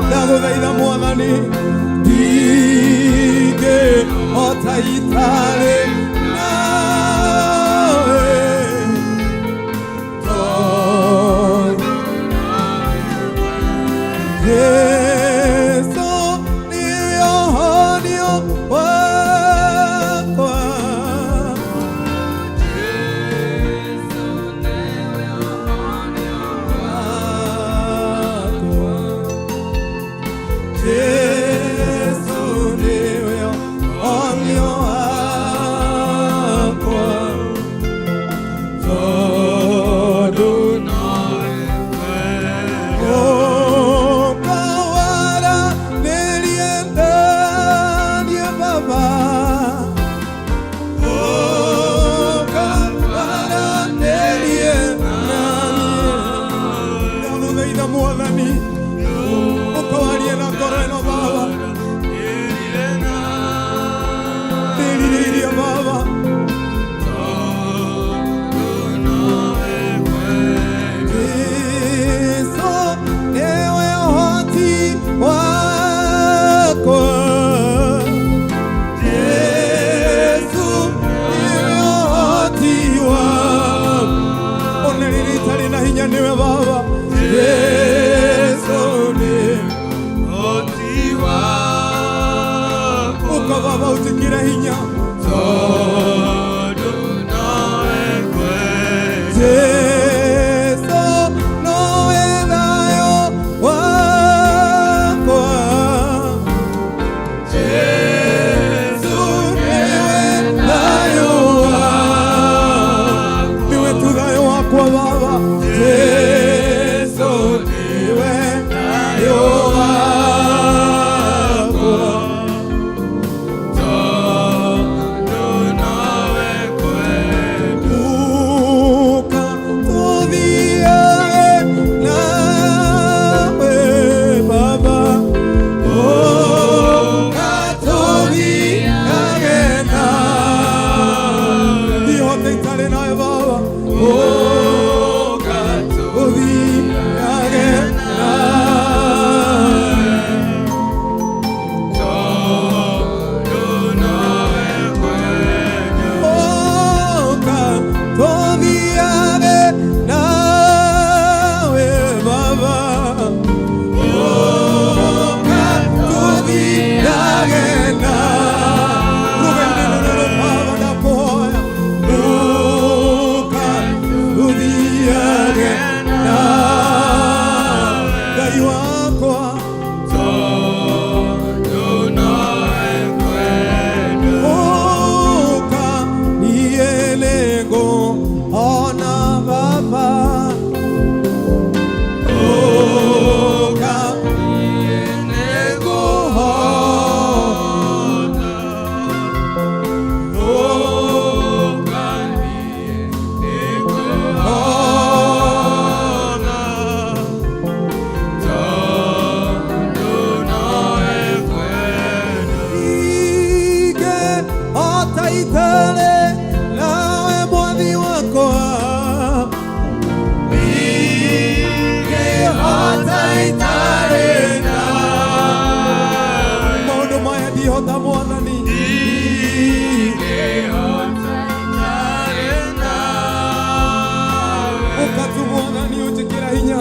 ndagũthaitha Mwathani, ndingĩhota itarĩ nawe, tondũ Yesu niwe ũhonio wakwa. Wakwa. Yesu niwe ũhonio wakwa. wakwa Baba ũnjĩkĩre hinya. Jesu nowe thayũ wakwa. Jesu niwe thayũ wakwa. Niwe tu thayũ wakwa Baba. Jesu niwe thayũ wakwa. Uka tuthiage nawe Baba. Uka tuthiage nawe. Ndihote itarĩ nawe Baba. Uka tuthiage nawe. Oka tuthiage nawe Baba. Oka tuthiage nawe. Rũgendo rũrũ Baba ndakũhoya. Oka tuthiage nawe. Ngai wakwa. Oka niĩ nĩngũona Baba. Oka niĩ nĩngũona. Oka niĩ nĩngũona. Ingĩhota itarĩ nawe Mwathi wakwa. Ingĩhota itarĩ nawe. Maũndũ maya ndihota Mwathani. Ũka tu Mwathani ũnjĩkĩre hinya.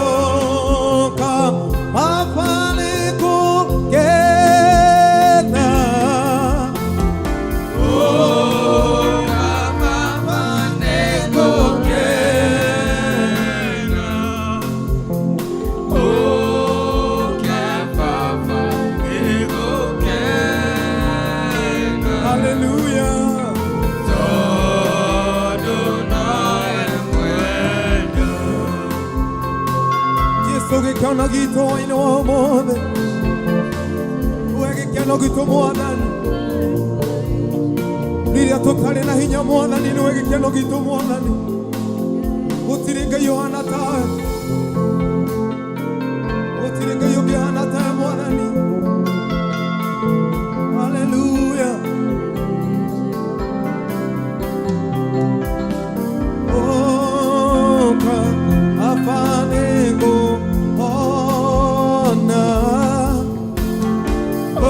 Oka Baba nĩngũkena. Oka Baba nĩngũkena. Hallelujah. Jesu gĩkeno gitũ hwaĩ-inĩ wa ũmũthĩ. We gĩkeno gitũ Mwathani. Rĩrĩa tũtarĩ na hinya Mwathani nĩwe gĩkeno gitũ Mwathani. Gũtirĩ Ngai ũhana tawe. Gũtirĩ Ngai ũngĩhana tawe Mwathani. Hallelujah. Oka Baba nĩngũona.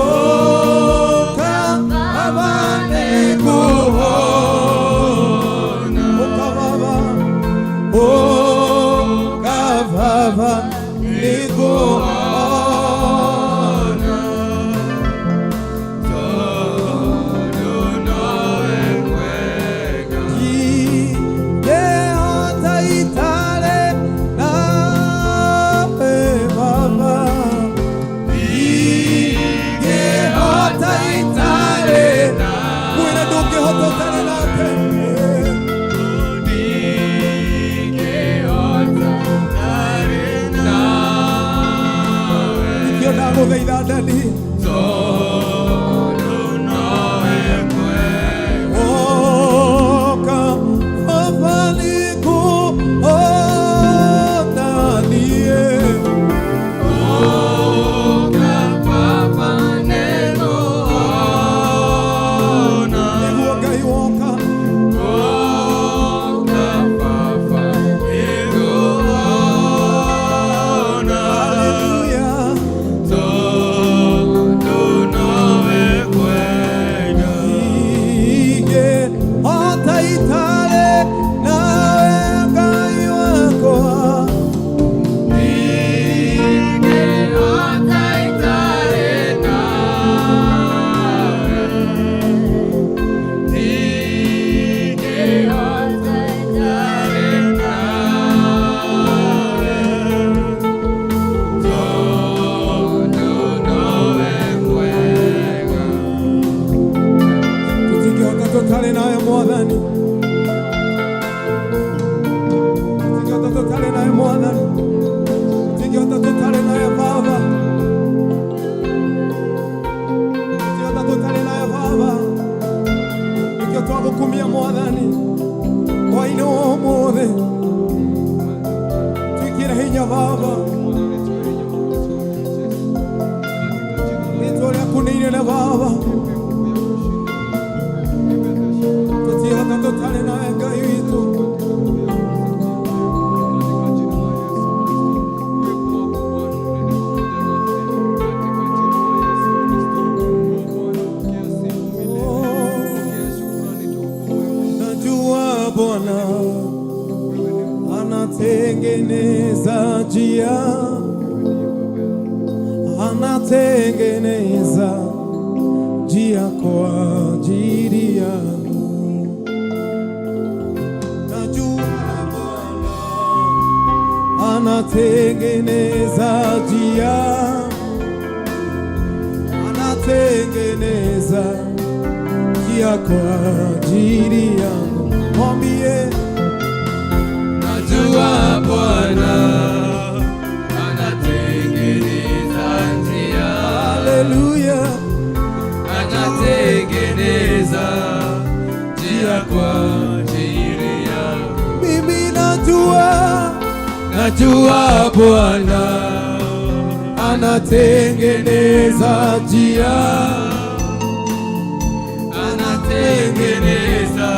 Oka Baba nĩngũona. Oka Baba. Oka Baba nĩngũona. Ingĩhota itarĩ nawe Baba. Ingĩhota itarĩ. Mwĩre ndũngĩhota ũtarĩ nake. Nĩkĩo ndagũthaitha Daddy. Oka Baba nĩngũona niĩ. Nĩguo Ngai woka. Hallelujah. Anatengeneza njia kwa ajili yangu. Najua Bwana anatengeneza njia, anatengeneza njia kwa ajili yangu. Mwambie. Najua Bwana anatengeneza njia, Haleluya, anatengeneza njia kwa ajili yangu. Mimi najua. Najua Bwana anatengeneza njia, anatengeneza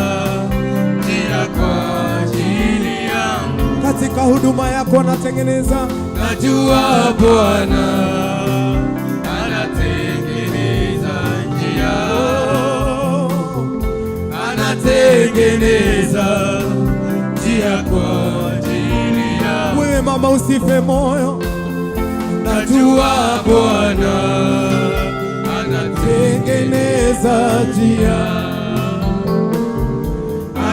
njia kwa ajili yangu. Katika huduma yako anatengeneza. Najua Bwana anatengeneza njia, anatengeneza njia kwa ajili yangu. Wewe mama, usife moyo. Najua Bwana anatengeneza tengeneza njia,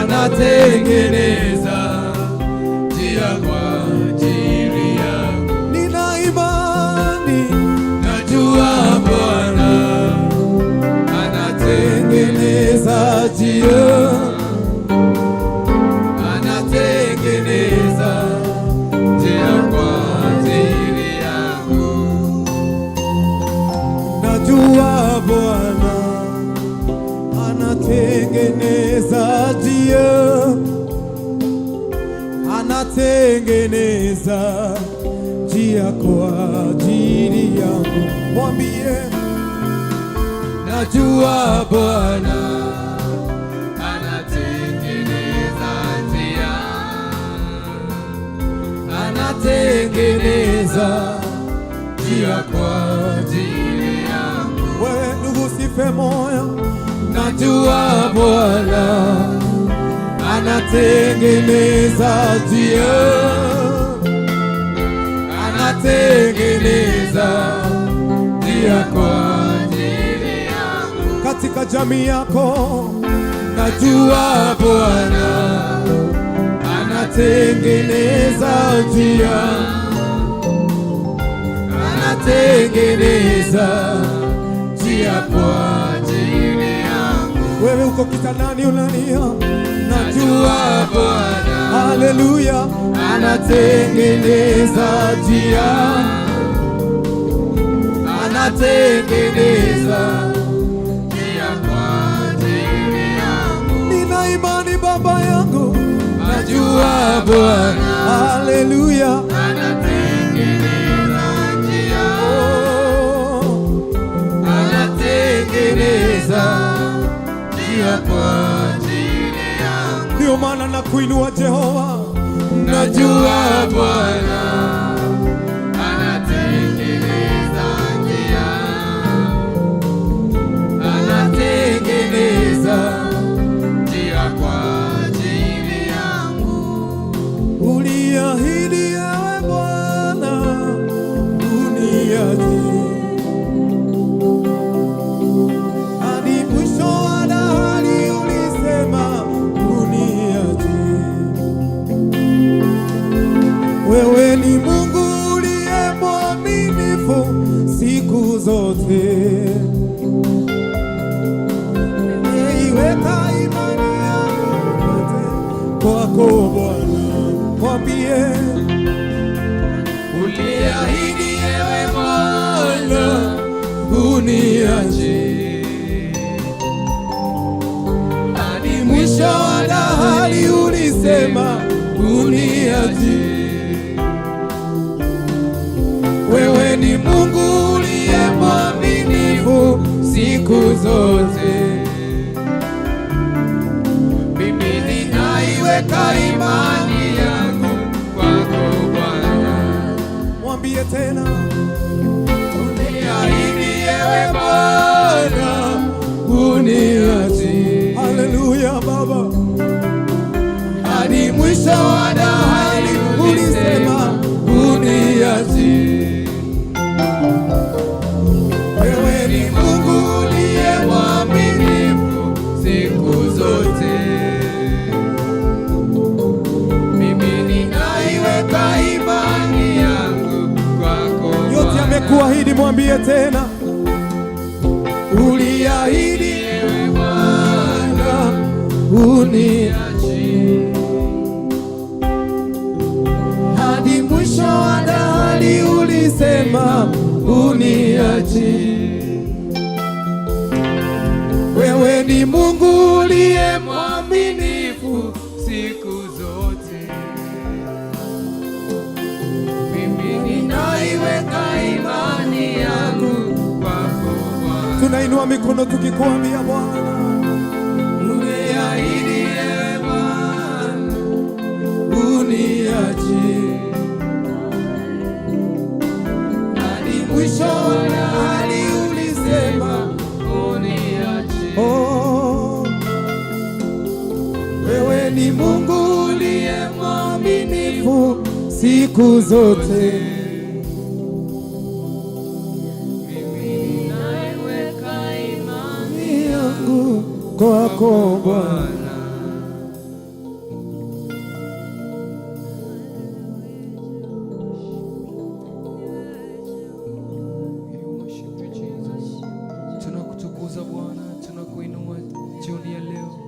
anatengeneza njia kwa ajili yangu. Nina imani. Najua Bwana anatengeneza tengeneza njia, anatengeneza njia kwa ajili yangu. Najua Bwana anatengeneza njia, anatengeneza njia kwa ajili yangu. Mwambie. Najua Bwana anatengeneza njia, anatengeneza njia kwa ajili yangu. Wewe ndugu, usife moyo. Najua Bwana anatengeneza njia, anatengeneza njia kwa ajili yangu. Katika jamii yako. Najua Bwana anatengeneza njia, anatengeneza njia kwa ajili yangu. Wewe uko kitandani unalia. Najua Bwana Haleluya, anatengeneza njia, anatengeneza njia kwa ajili yangu. Nina imani, baba yangu. Najua Bwana Haleluya, anatengeneza njia, oh. anatengeneza njia kwa ajili yangu. Ndio maana nakuinua Jehova. Najua Bwana anatengeneza njia, anatengeneza njia kwa ajili yangu. Uliahidi, ewe Bwana, uniache hadi mwisho wa dahari, ulisema uniache. Wewe ni Mungu uliye mwaminifu siku zote. Nimeiweka imani yangu yote kwako Bwana, mwambie. Uliahidi, ewe Bwana, uniache hadi mwisho wa dahari, ulisema uniache. Wewe ni Mungu uliye mwaminifu siku zote. Mimi ninaiweka imani yangu kwako Bwana. Mwambie tena. Uniahidi, ewe Bwana, uniache Haleluya, Baba, hadi mwisho wa dahari, ulisema uniache. Aliyekuahidi mwambie tena, uliahidi ewe Bwana uniachi hadi mwisho wa dahari, ulisema uniachi. Wewe ni Mungu uliye mwaminifu siku zote. Mimi ninaiweka imani yangu kwako Bwana. Tunainua mikono tukikuambia Bwana, Uliahidi ewe Bwana uniachi hadi mwisho wa dahari, ulisema uniachi. Oh, wewe ni Mungu uliye mwaminifu siku zote. Mimi ninaiweka imani Yangu kwako Bwana. We worship you, Jesus. Tunakutukuza Bwana, tunakuinua jioni ya leo.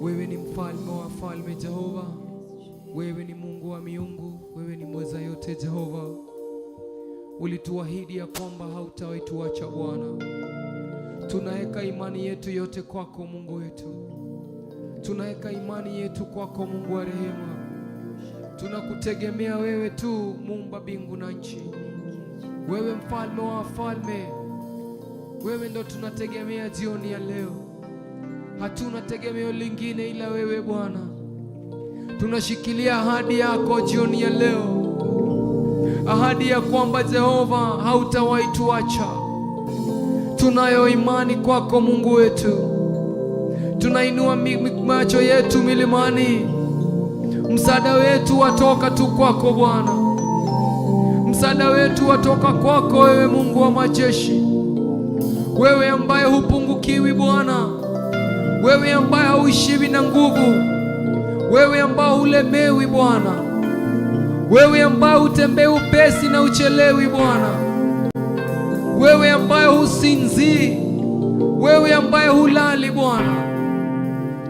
Wewe ni mfalme wa wafalme Jehova, wewe ni Mungu wa miungu, wewe ni mweza yote Jehova. Ulituahidi ya kwamba hautawahi tuacha Bwana. Tunaweka imani yetu yote kwako Mungu wetu, tunaweka imani yetu kwako Mungu wa rehema. Tunakutegemea wewe tu, muumba mbingu na nchi. Wewe mfalme wa wafalme, wewe ndo tunategemea jioni ya leo. Hatuna tegemeo lingine ila wewe Bwana. Tunashikilia ahadi yako jioni ya leo, ahadi ya kwamba Jehova hautawahi tuacha. Tunayo imani kwako Mungu wetu. Tunainua macho yetu milimani, msaada wetu watoka tu kwako Bwana. Msaada wetu watoka kwako wewe Mungu wa majeshi, wewe ambaye hupungukiwi Bwana, wewe ambaye hauishiwi na nguvu, wewe ambaye hulemewi Bwana, wewe ambaye hutembei upesi na uchelewi Bwana, wewe ambaye husinzii, wewe ambaye hulali Bwana.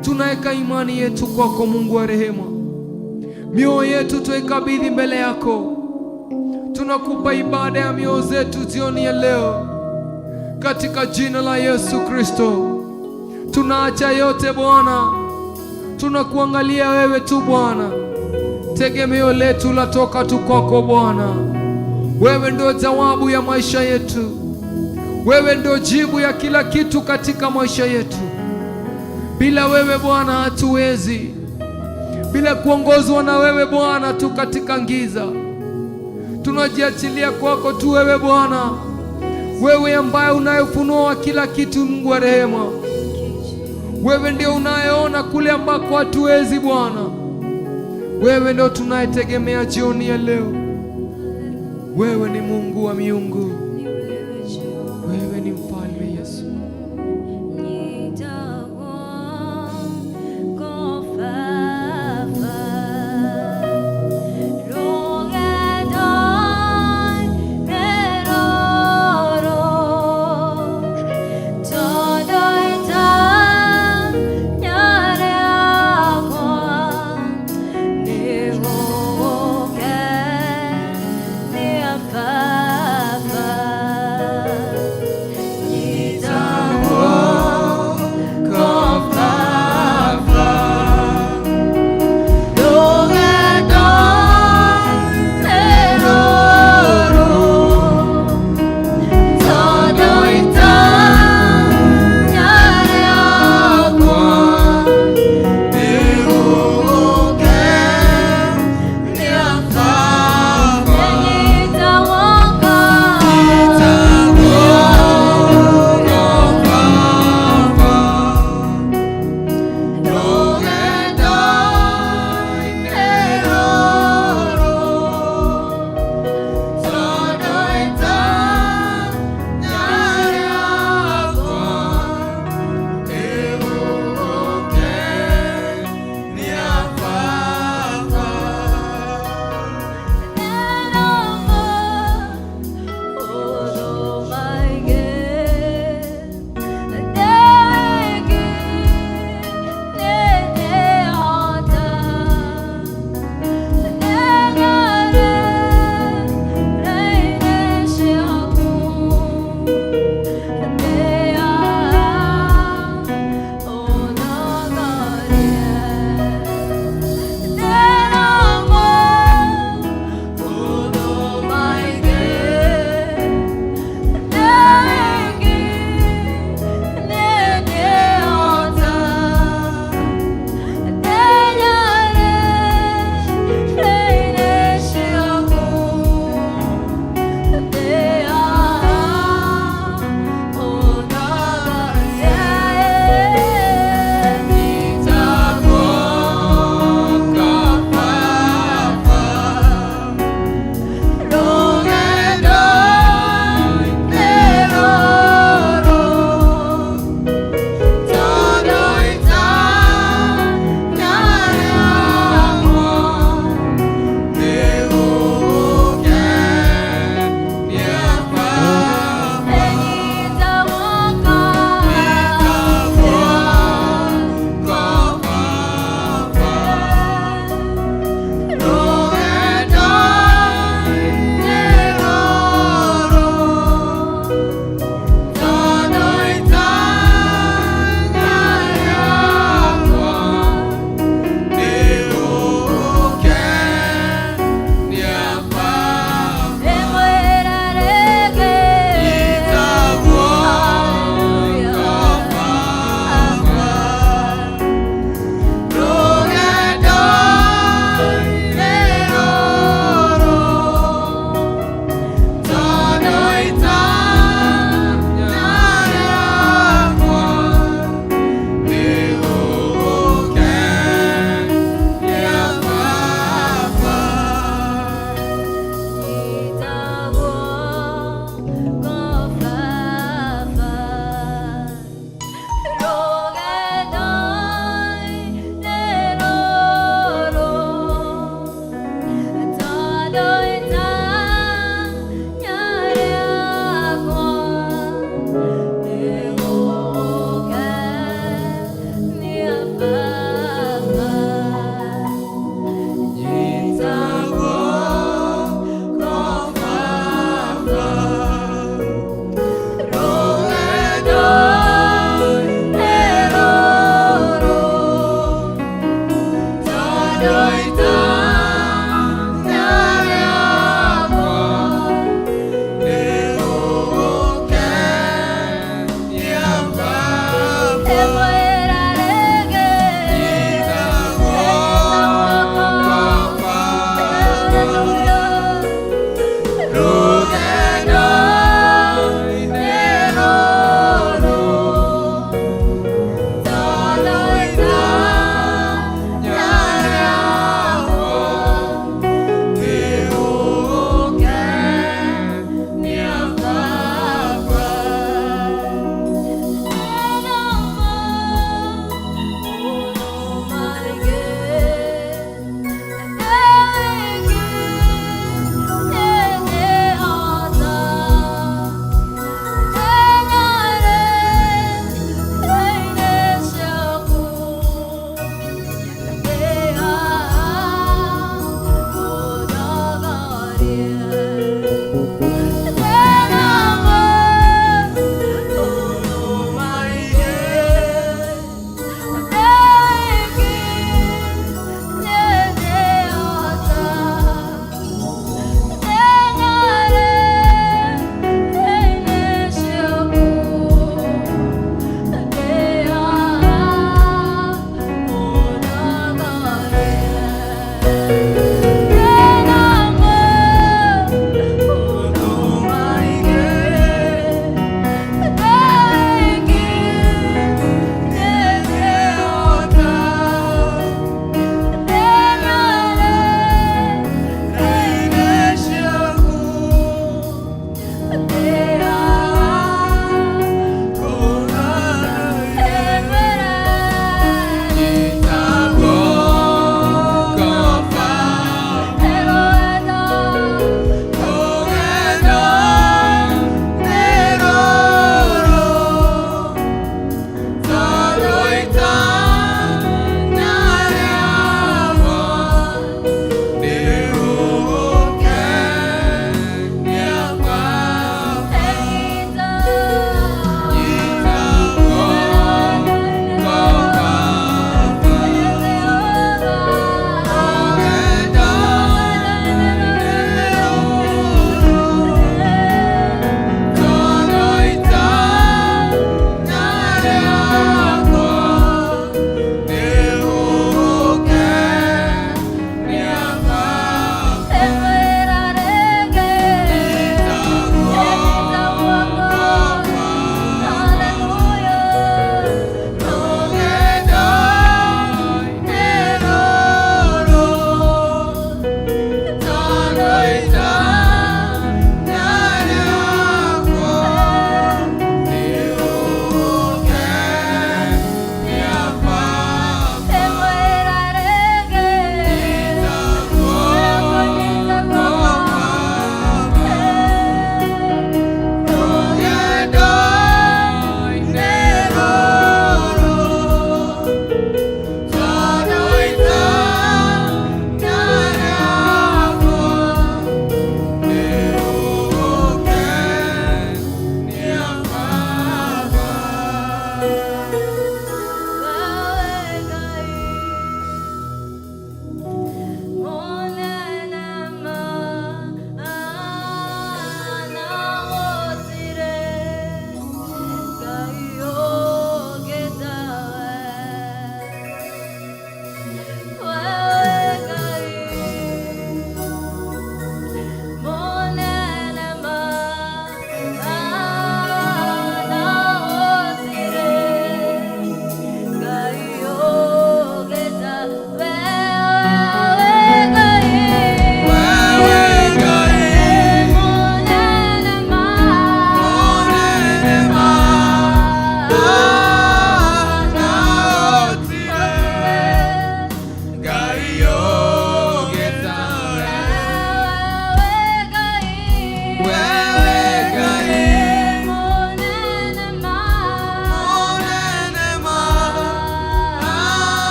Tunaweka imani yetu kwako Mungu wa rehema, mioyo yetu tuikabidhi mbele yako. Tunakupa ibada ya mioyo zetu jioni ya leo katika jina la Yesu Kristo. Tunaacha yote Bwana, tunakuangalia wewe tu Bwana. Tegemeo letu latoka tu kwako Bwana. Wewe ndio jawabu ya maisha yetu, wewe ndio jibu ya kila kitu katika maisha yetu. Bila wewe Bwana hatuwezi, bila kuongozwa na wewe Bwana tu katika giza. Tunajiachilia kwako tu wewe Bwana, wewe ambaye unayefunua kila kitu, Mungu wa rehema. Wewe ndio unayeona kule ambako hatuwezi Bwana. Wewe ndio tunayetegemea jioni ya leo. Wewe ni Mungu wa miungu, wewe ni mfalme Yesu. Baba.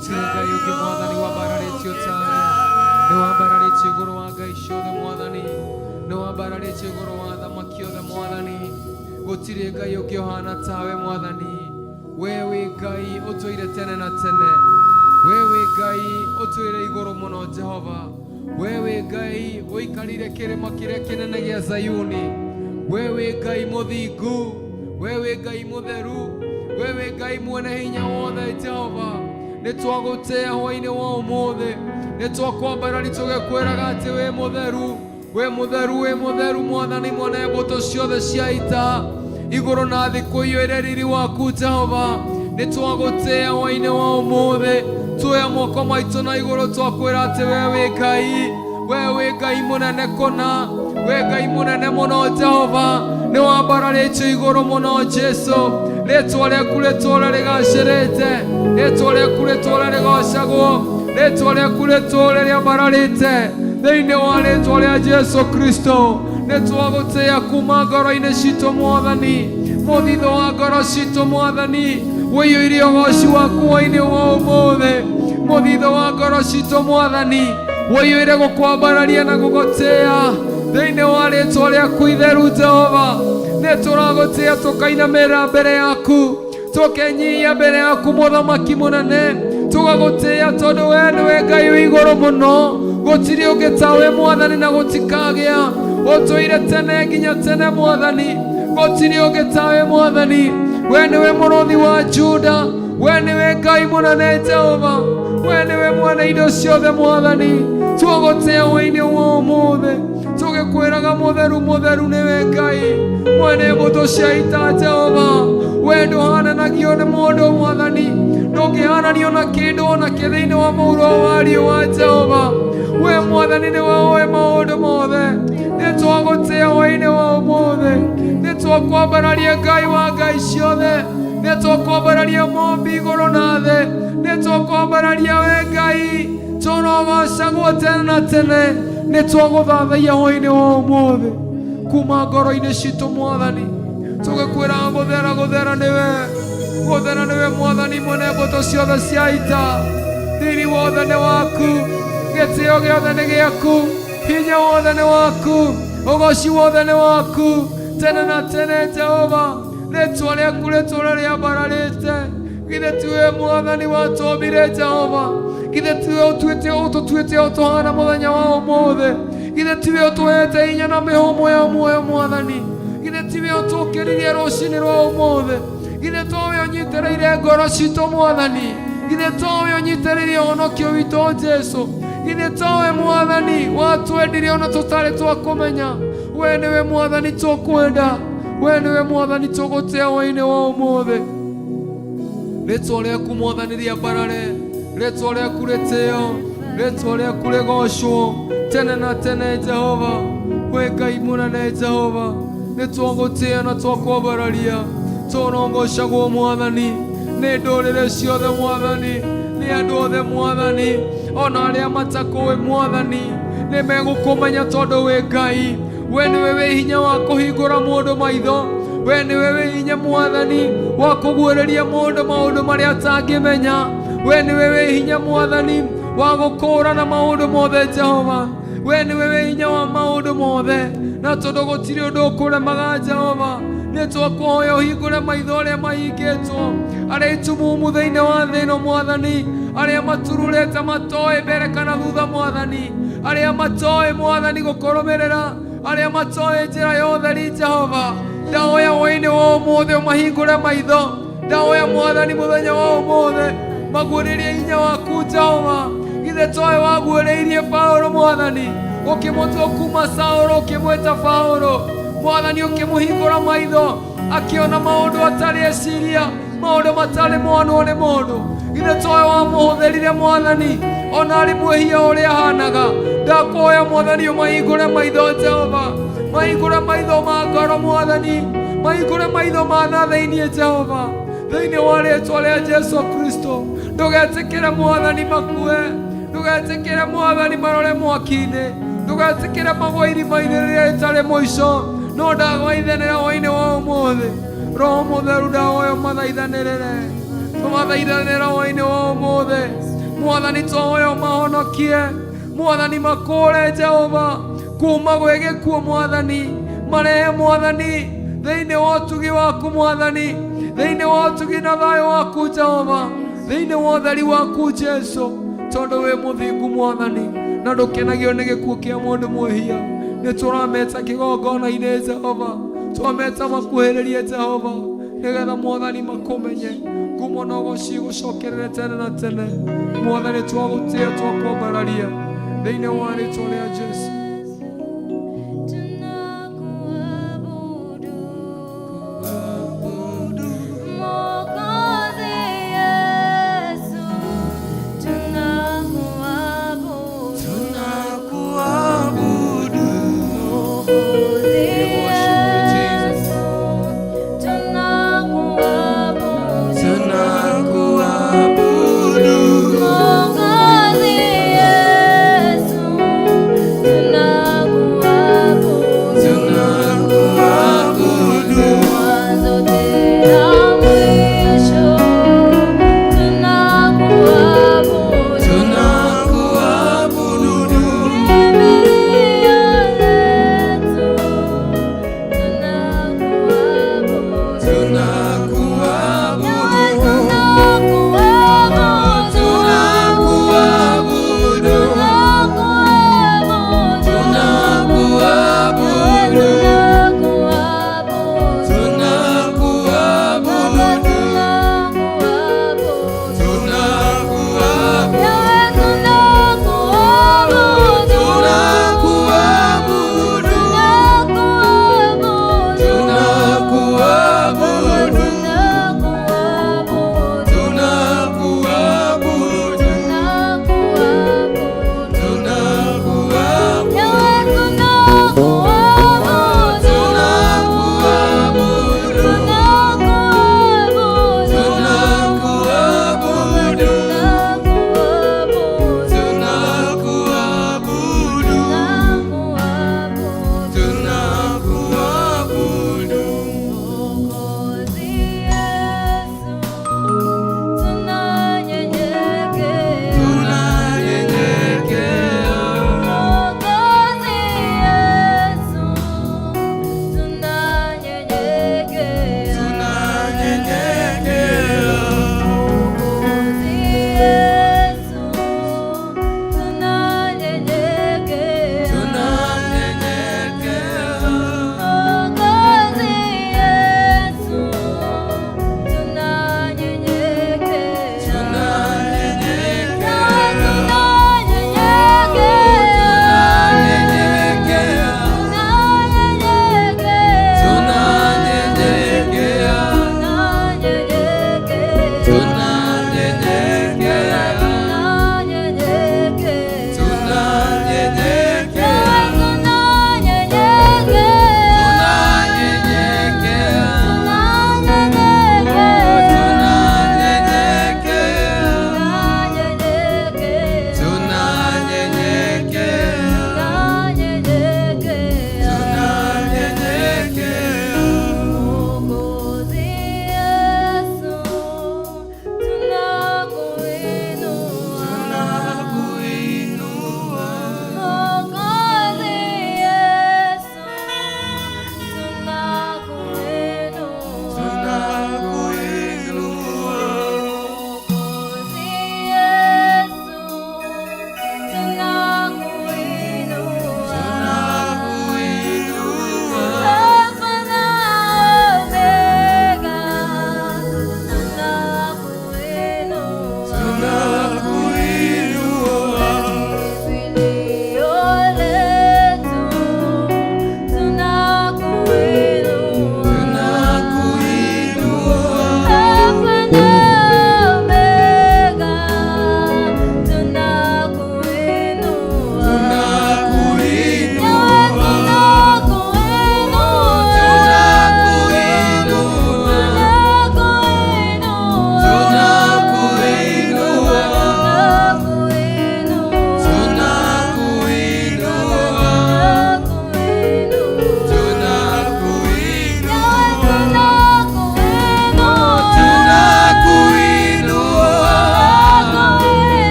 Gũtirĩ Ngai ũngĩ Mwathani wambararĩtio tawe. Nĩ wambararĩtio igũrũ wa ngai ciothe Mwathani. Nĩ wambararĩtio igũrũ wa athamaki othe Mwathani. Gũtirĩ Ngai ũngĩ ũhana tawe Mwathani. We wĩ Ngai ũtũire tene na tene. We wĩ Ngai ũtũire igũrũ mũno Jehova. We wĩ Ngai ũikarĩire kĩrĩma kĩrĩa kĩnene gĩa Zayuni. We wĩ Ngai mũthingu. We wĩ Ngai mũtheru. We wĩ Ngai mwene hinya wothe Jehova. Nĩ twagũtĩa hwainĩ wa ũmũthĩ. Nĩ twakwambarari tũgĩkwĩraga atĩ wĩ mũtheru. Wĩ mũtheru, wĩ mũtheru Mwathani mwene mbũtũ ciothe cia ita. Igũrũ na thĩ kũiyũire riri waku Jehova. Nĩ twagũtĩa hwainĩ wa ũmũthĩ. Tuoya moko maitũ na igũrũ twakwĩra atĩ we wĩ Ngai. We wĩ Ngai mũnene kũna. We Ngai mũnene mũno Jehova. Nĩ wambararĩtio igũrũ mũno Jesu. Rĩtwa rĩaku rĩtũũre rĩgacĩrĩte. Rĩtwa rĩaku rĩtũũre rĩgocagwo. Rĩtwa rĩaku rĩtũũre rĩambararĩte. Thĩinĩ wa rĩtwa rĩa Jesu Kristo. Nĩ twagũtĩa kuma ngoro-inĩ citũ Mwathani. Mũthithũ wa ngoro citũ Mwathani. Wĩiyũire ũgoci waku hwainĩ wa ũmũthĩ. Mũthithũ wa ngoro citũ Mwathani. Wĩiyũire gũkwambararia na gũgũtĩa. Thĩinĩ wa rĩtwa rĩaku itheru Jehova. Nĩ tũragũtĩa tũkainamĩrĩra mbere yaku. Tũkenyihia mbere yaku mũthamaki mũnene. Tũgagũtĩa tondũ we nĩwe Ngai wĩ igũrũ mũno. Gũtirĩ ũngĩ tawe Mwathani na gũtikagĩa. Ũtũire tene nginya tene Mwathani. Gũtirĩ ũngĩ tawe Mwathani. We nĩwe mũrũthi wa Juda. We nĩwe Ngai mũnene Jehova. We nĩwe mwene indo ciothe Mwathani. Twagũtĩa hwainĩ wa ũmũthĩ. Tũgĩkwĩraga mũtheru mũtheru nĩwe Ngai. Mwene mbũtũ cia ita Jehova. We ndũhananagio nĩ mũndũ Mwathani. Ndũngĩhananio na kĩndũ ona kĩ thĩinĩ wa mũhuro wa riũa Jehova. We Mwathani nĩwe ũĩ maũndũ mothe. Nĩ twagũtĩa hwainĩ wa ũmũthĩ. Nĩ twakwambararia Ngai wa ngai ciothe. Nĩ twakwambararia mũmbi igũrũ na thĩ. Nĩ twakwambararia we Ngai. Tũrogocagwo tene na tene. Nĩ twagũthathaiya hwainĩ wa ũmũthĩ. Kuma ngoro-inĩ citũ Mwathani. Tũgĩkwĩraga gũthera gũthera nĩwe. Gũthera nĩwe Mwathani mwene mbũtũ ciothe cia ita. Riri wothe nĩ waku. Gĩtĩo gĩothe nĩ gĩaku. Hinya wothe nĩ waku. Ũgoci wothe nĩ waku. Tene na tene Jehova. Rĩtwa rĩaku rĩtũũre rĩambararĩte. Githĩ tiwe Mwathani watũmbire Jehova. Githĩ tiwe ũtuĩte ũtũtuĩte o tũhana mũthenya wa ũmũthĩ. Githĩ tiwe ũtũhete hinya na mĩhũmũ ya muoyo Mwathani. Githĩ tiwe ũtũkĩririe rũcinĩ rwa ũmũthĩ. Githĩ towe ũnyitĩrĩire ngoro citũ Mwathani. Githĩ towe ũnyitĩrĩire ũhonokio witũ Jesu. Githĩ towe Mwathani watwendire ona tũtarĩ twakũmenya. We nĩwe Mwathani tũkwenda. We nĩwe Mwathani tũgũtĩa hwainĩ wa ũmũthĩ. Rĩtwa rĩaku Mwathani rĩambarare. Rĩtwa rĩaku rĩtĩo. Rĩtwa rĩaku rĩgocwo tene na tene Jehova. We Ngai mũnene Jehova. Nĩ twagũtĩa na twakwambararia. Tũrogocagwo Mwathani. Nĩ ndũrĩrĩ ciothe Mwathani. Nĩ andũ othe Mwathani. Ona arĩa matakũĩ Mwathani. Nĩ megũkũmenya tondũ wĩ Ngai. We nĩwe wĩ hinya wa kũhingũra mũndũ maitho. We nĩwe wĩ hinya Mwathani wa kũguũrĩria mũndũ maũndũ marĩa atangĩmenya. We nĩwe wĩ hinya Mwathani wa gũkũũrana maũndũ mothe Jehova. We nĩwe wĩ hinya wa maũndũ mothe. Na tondũ gũtirĩ ũndũ ũkũremaga Jehova. Nĩ twakũhoya ũhingũre maitho arĩa mahingĩtwo. Arĩa itumumu thĩinĩ wa thĩ ĩno Mwathani. Arĩa matururĩte matoĩ mbere kana thutha Mwathani. Arĩa matoĩ Mwathani gũkũrũmĩrĩra. Arĩa matoĩ njĩra ya ũtheri Jehova. Ndahoya hwainĩ wa ũmũthĩ ũmahingũre maitho. Ndahoya Mwathani mũthenya wa ũmũthĩ maguũrĩrie hinya waku Jehova. Githĩ towe waguũrĩirie Paũlũ Mwathani. Ũkĩmũtua kuma Saũlũ ũkĩmwĩta Paũlũ. Mwathani ũkĩmũhingũra maitho akĩona maũndũ atarĩ eciria maũndũ matarĩ monwo nĩ mũndũ. Githĩ towe wamũhũthĩrire Mwathani ona arĩ mwĩhia ũrĩa ahanaga. Ndakũhoya Mwathani ũmahingũre maitho Jehova. Mahingũre maitho ma ngoro Mwathani. Mahingũre maitho ma na thĩinĩ Jehova. Thĩinĩ wa rĩtwa rĩa Jesu Kristo. Ndũgetĩkĩre Mwathani makue. Ndũgetĩkĩre Mwathani marore mwaki-inĩ. Ndũgetĩkĩre magwe irima-inĩ rĩrĩa rĩtarĩ mũico. No ndagwaithanĩra hwainĩ wa ũmũthĩ. Roho Mũtheru ndahoya ũmathaithanĩrĩre. Ũmathaithanĩra hwainĩ wa ũmũthĩ. Mwathani twahoya ũmahonokie, Mwathani makũre Jehova kuma gwĩ gĩkuũ, Mwathani marehe, Mwathani, thĩinĩ wa ũtugi waku, Mwathani, thĩinĩ wa ũtugi na thayũ waku Jehova, thĩinĩ wa ũtheri waku Jesu, tondũ wĩ mũthingu Mwathani na ndũkenagio nĩ gĩkuũ kĩa mũndũ mwĩhia. Nĩ tũrameta kĩgongona-inĩ Jehova, twameta makuhĩrĩrie Jehova, nĩgetha Mwathani makũmenye. Ngumo na ũgoci gũcokerere tene na tene. Mwathani, twagũtĩa, twakwambararia thĩinĩ wa rĩtwa rĩa Jesu. Tunakuabudu Mwokozi Yesu, tunakuabudu Mwokozi Yesu, tunakuabudu Mwokozi Yesu, tunakuabudu.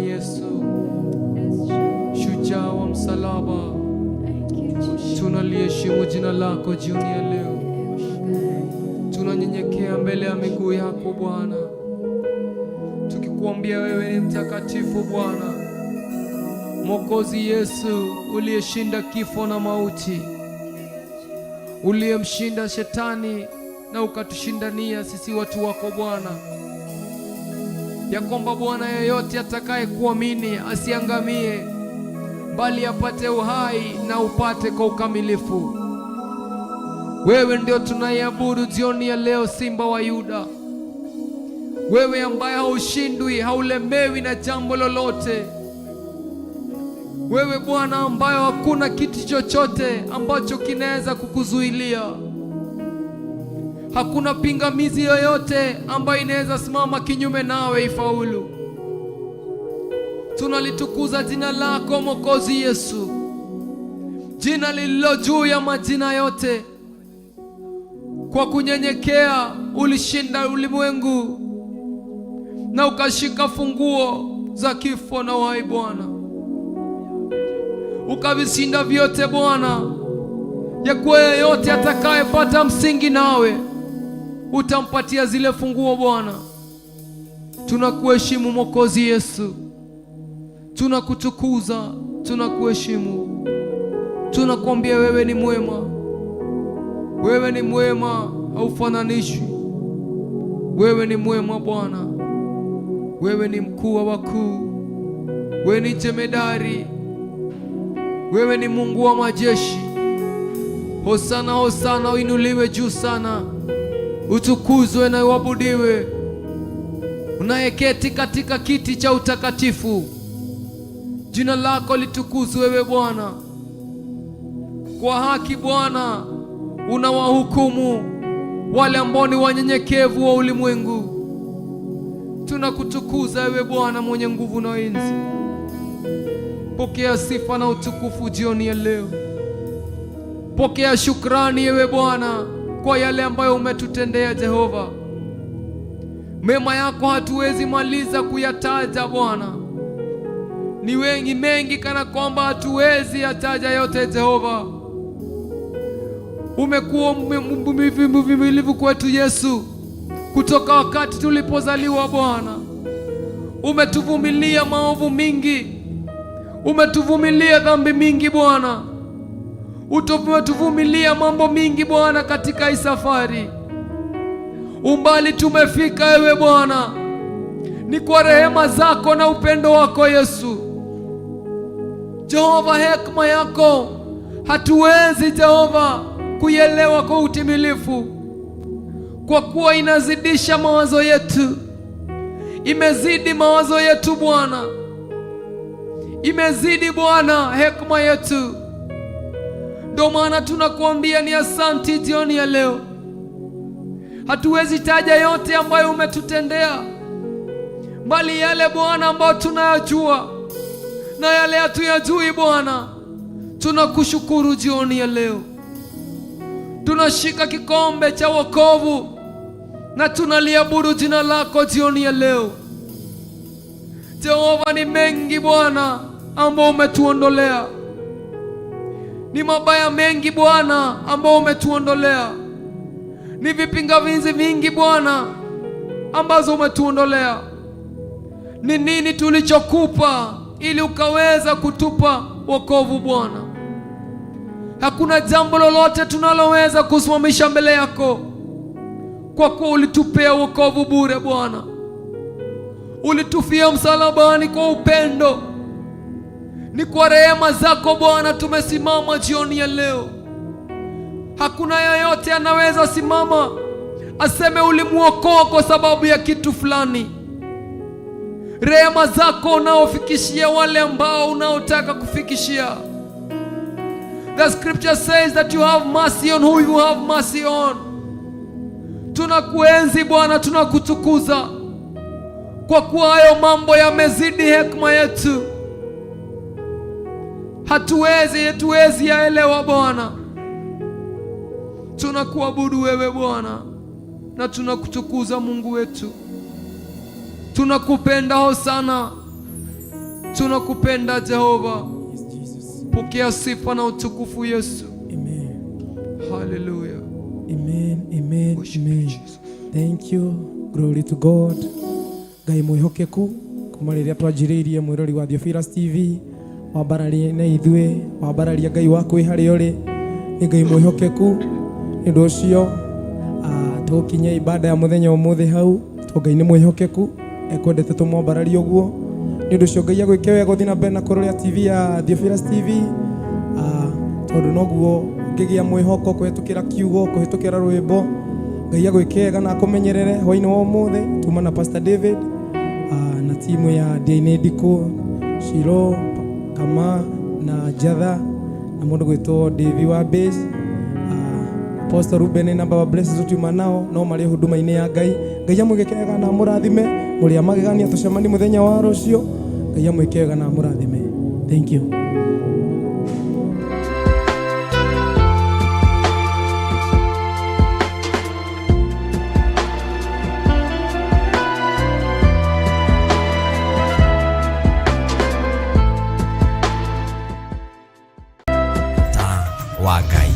Yesu, shujaa wa msalaba. Tunaliheshimu jina lako jioni ya leo, tunanyenyekea mbele ya miguu yako Bwana, tukikuambia wewe ni mtakatifu Bwana, Mwokozi Yesu uliyeshinda kifo na mauti, uliyemshinda shetani na ukatushindania sisi watu wako Bwana, ya kwamba Bwana, yeyote atakaye kuamini asiangamie, bali apate uhai na upate kwa ukamilifu. Wewe ndio tunaiabudu jioni ya leo, Simba wa Yuda, wewe ambaye haushindwi, haulemewi na jambo lolote. Wewe Bwana ambayo hakuna kitu chochote ambacho kinaweza kukuzuilia. Hakuna pingamizi yoyote ambayo inaweza simama kinyume nawe ifaulu. Tunalitukuza jina lako Mwokozi Yesu, jina lililo juu ya majina yote. Kwa kunyenyekea ulishinda ulimwengu na ukashika funguo za kifo na uhai Bwana, ukavishinda vyote Bwana, ya kuwa yeyote atakayepata msingi nawe utampatia zile funguo Bwana. Tunakuheshimu Mwokozi Yesu, tunakutukuza, tunakuheshimu, tunakuambia wewe ni mwema, wewe ni mwema, haufananishwi. Wewe ni mwema Bwana, wewe ni mkuu wa wakuu, wewe ni jemedari, wewe ni Mungu wa majeshi. Hosana, hosana, uinuliwe juu sana, utukuzwe na uabudiwe, unayeketi katika kiti cha utakatifu. Jina lako litukuzwe wewe Bwana. Kwa haki Bwana unawahukumu wale ambao ni wanyenyekevu wa ulimwengu. Tunakutukuza wewe Bwana mwenye nguvu na enzi. Pokea sifa na utukufu jioni ya leo. Pokea shukrani ewe Bwana kwa yale ambayo umetutendea Jehova. Mema yako hatuwezi maliza kuyataja Bwana, ni wengi mengi, kana kwamba hatuwezi yataja yote Jehova. Umekuwa mvumilivu kwetu Yesu, kutoka wakati tulipozaliwa Bwana. Umetuvumilia maovu mingi, umetuvumilia dhambi mingi Bwana, umetuvumilia mambo mingi Bwana katika hii safari. Umbali tumefika ewe Bwana, ni kwa rehema zako na upendo wako Yesu. Jehova, hekima yako hatuwezi Jehova kuielewa kwa utimilifu, kwa kuwa inazidisha mawazo yetu, imezidi mawazo yetu Bwana, imezidi Bwana hekima yetu. Ndio maana tunakuambia ni asanti jioni ya leo. Hatuwezi taja yote ambayo umetutendea, bali yale Bwana ambayo tunayajua na yale hatuyajui Bwana, tunakushukuru jioni ya leo. Tunashika kikombe cha wokovu na tunaliabudu jina lako jioni ya leo. Jehova, ni mengi Bwana ambao umetuondolea, ni mabaya mengi Bwana ambao umetuondolea, ni vipingamizi vingi Bwana ambazo umetuondolea. Ni nini tulichokupa ili ukaweza kutupa wokovu Bwana? Hakuna jambo lolote tunaloweza kusimamisha mbele yako, kwa kuwa ulitupea wokovu bure Bwana. Ulitufia msalabani kwa upendo. Ni kwa rehema zako Bwana tumesimama jioni ya leo. Hakuna yeyote anaweza simama aseme ulimuokoa kwa sababu ya kitu fulani. Rehema zako unaofikishia wale ambao unaotaka kufikishia. The scripture says that you have mercy on who you have mercy on. Tunakuenzi Bwana, tunakutukuza kwa kuwa hayo mambo yamezidi hekima yetu, hatuwezi yaelewa Bwana. Tunakuabudu wewe Bwana na tunakutukuza Mungu wetu, tunakupenda. Hosana. Tunakupenda Jehova. Yes, Jesus. Pokea sifa na utukufu Yesu. Amen. Haleluya. Amen, amen, Worship you, amen. Jesus. Thank you. Glory to God. Ngai mwĩhokeku kuma rĩrĩa twanjĩrĩirie mwĩrori wa Theophilus TV wambararie na ithuĩ, wambararia Ngai waku wĩ harĩa ũrĩ. Nĩ Ngai mwĩhokeku. Nĩ ũndũ ũcio tũkinye ibada ya mũthenya ũmũthĩ hau, to Ngai nĩ mwĩhokeku, ekwendete tũmwambararie ũguo. Nĩ ũndũ ũcio Ngai agwĩke wega ũthiĩ na mbere na kũrorera TV ya Theophilus TV, tondũ noguo ũngĩgĩa mwĩhoko kũhĩtũkĩra kiugo, kũhĩtũkĩra rwĩmbo. Ngai agwĩke wega na akũmenyerere hwainĩ wa ũmũthĩ. Tuma na Pastor David na timu ya DNA Ndikũ, Shiro, Kama na Jatha na mũndũ gwĩtwo Davy wa Base, Apostle Ruben na Baba Blessed tutiuma nao no marĩ huduma-inĩ ya Ngai. Ngai amwĩke wega na amũrathime. Mũrĩ amagegania, tũcemanie mũthenya wa rũciũ. Ngai amwĩke wega na amũrathime. Thank you. Ta wa Ngai.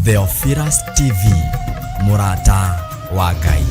Theophilus TV, mũrata wa Ngai.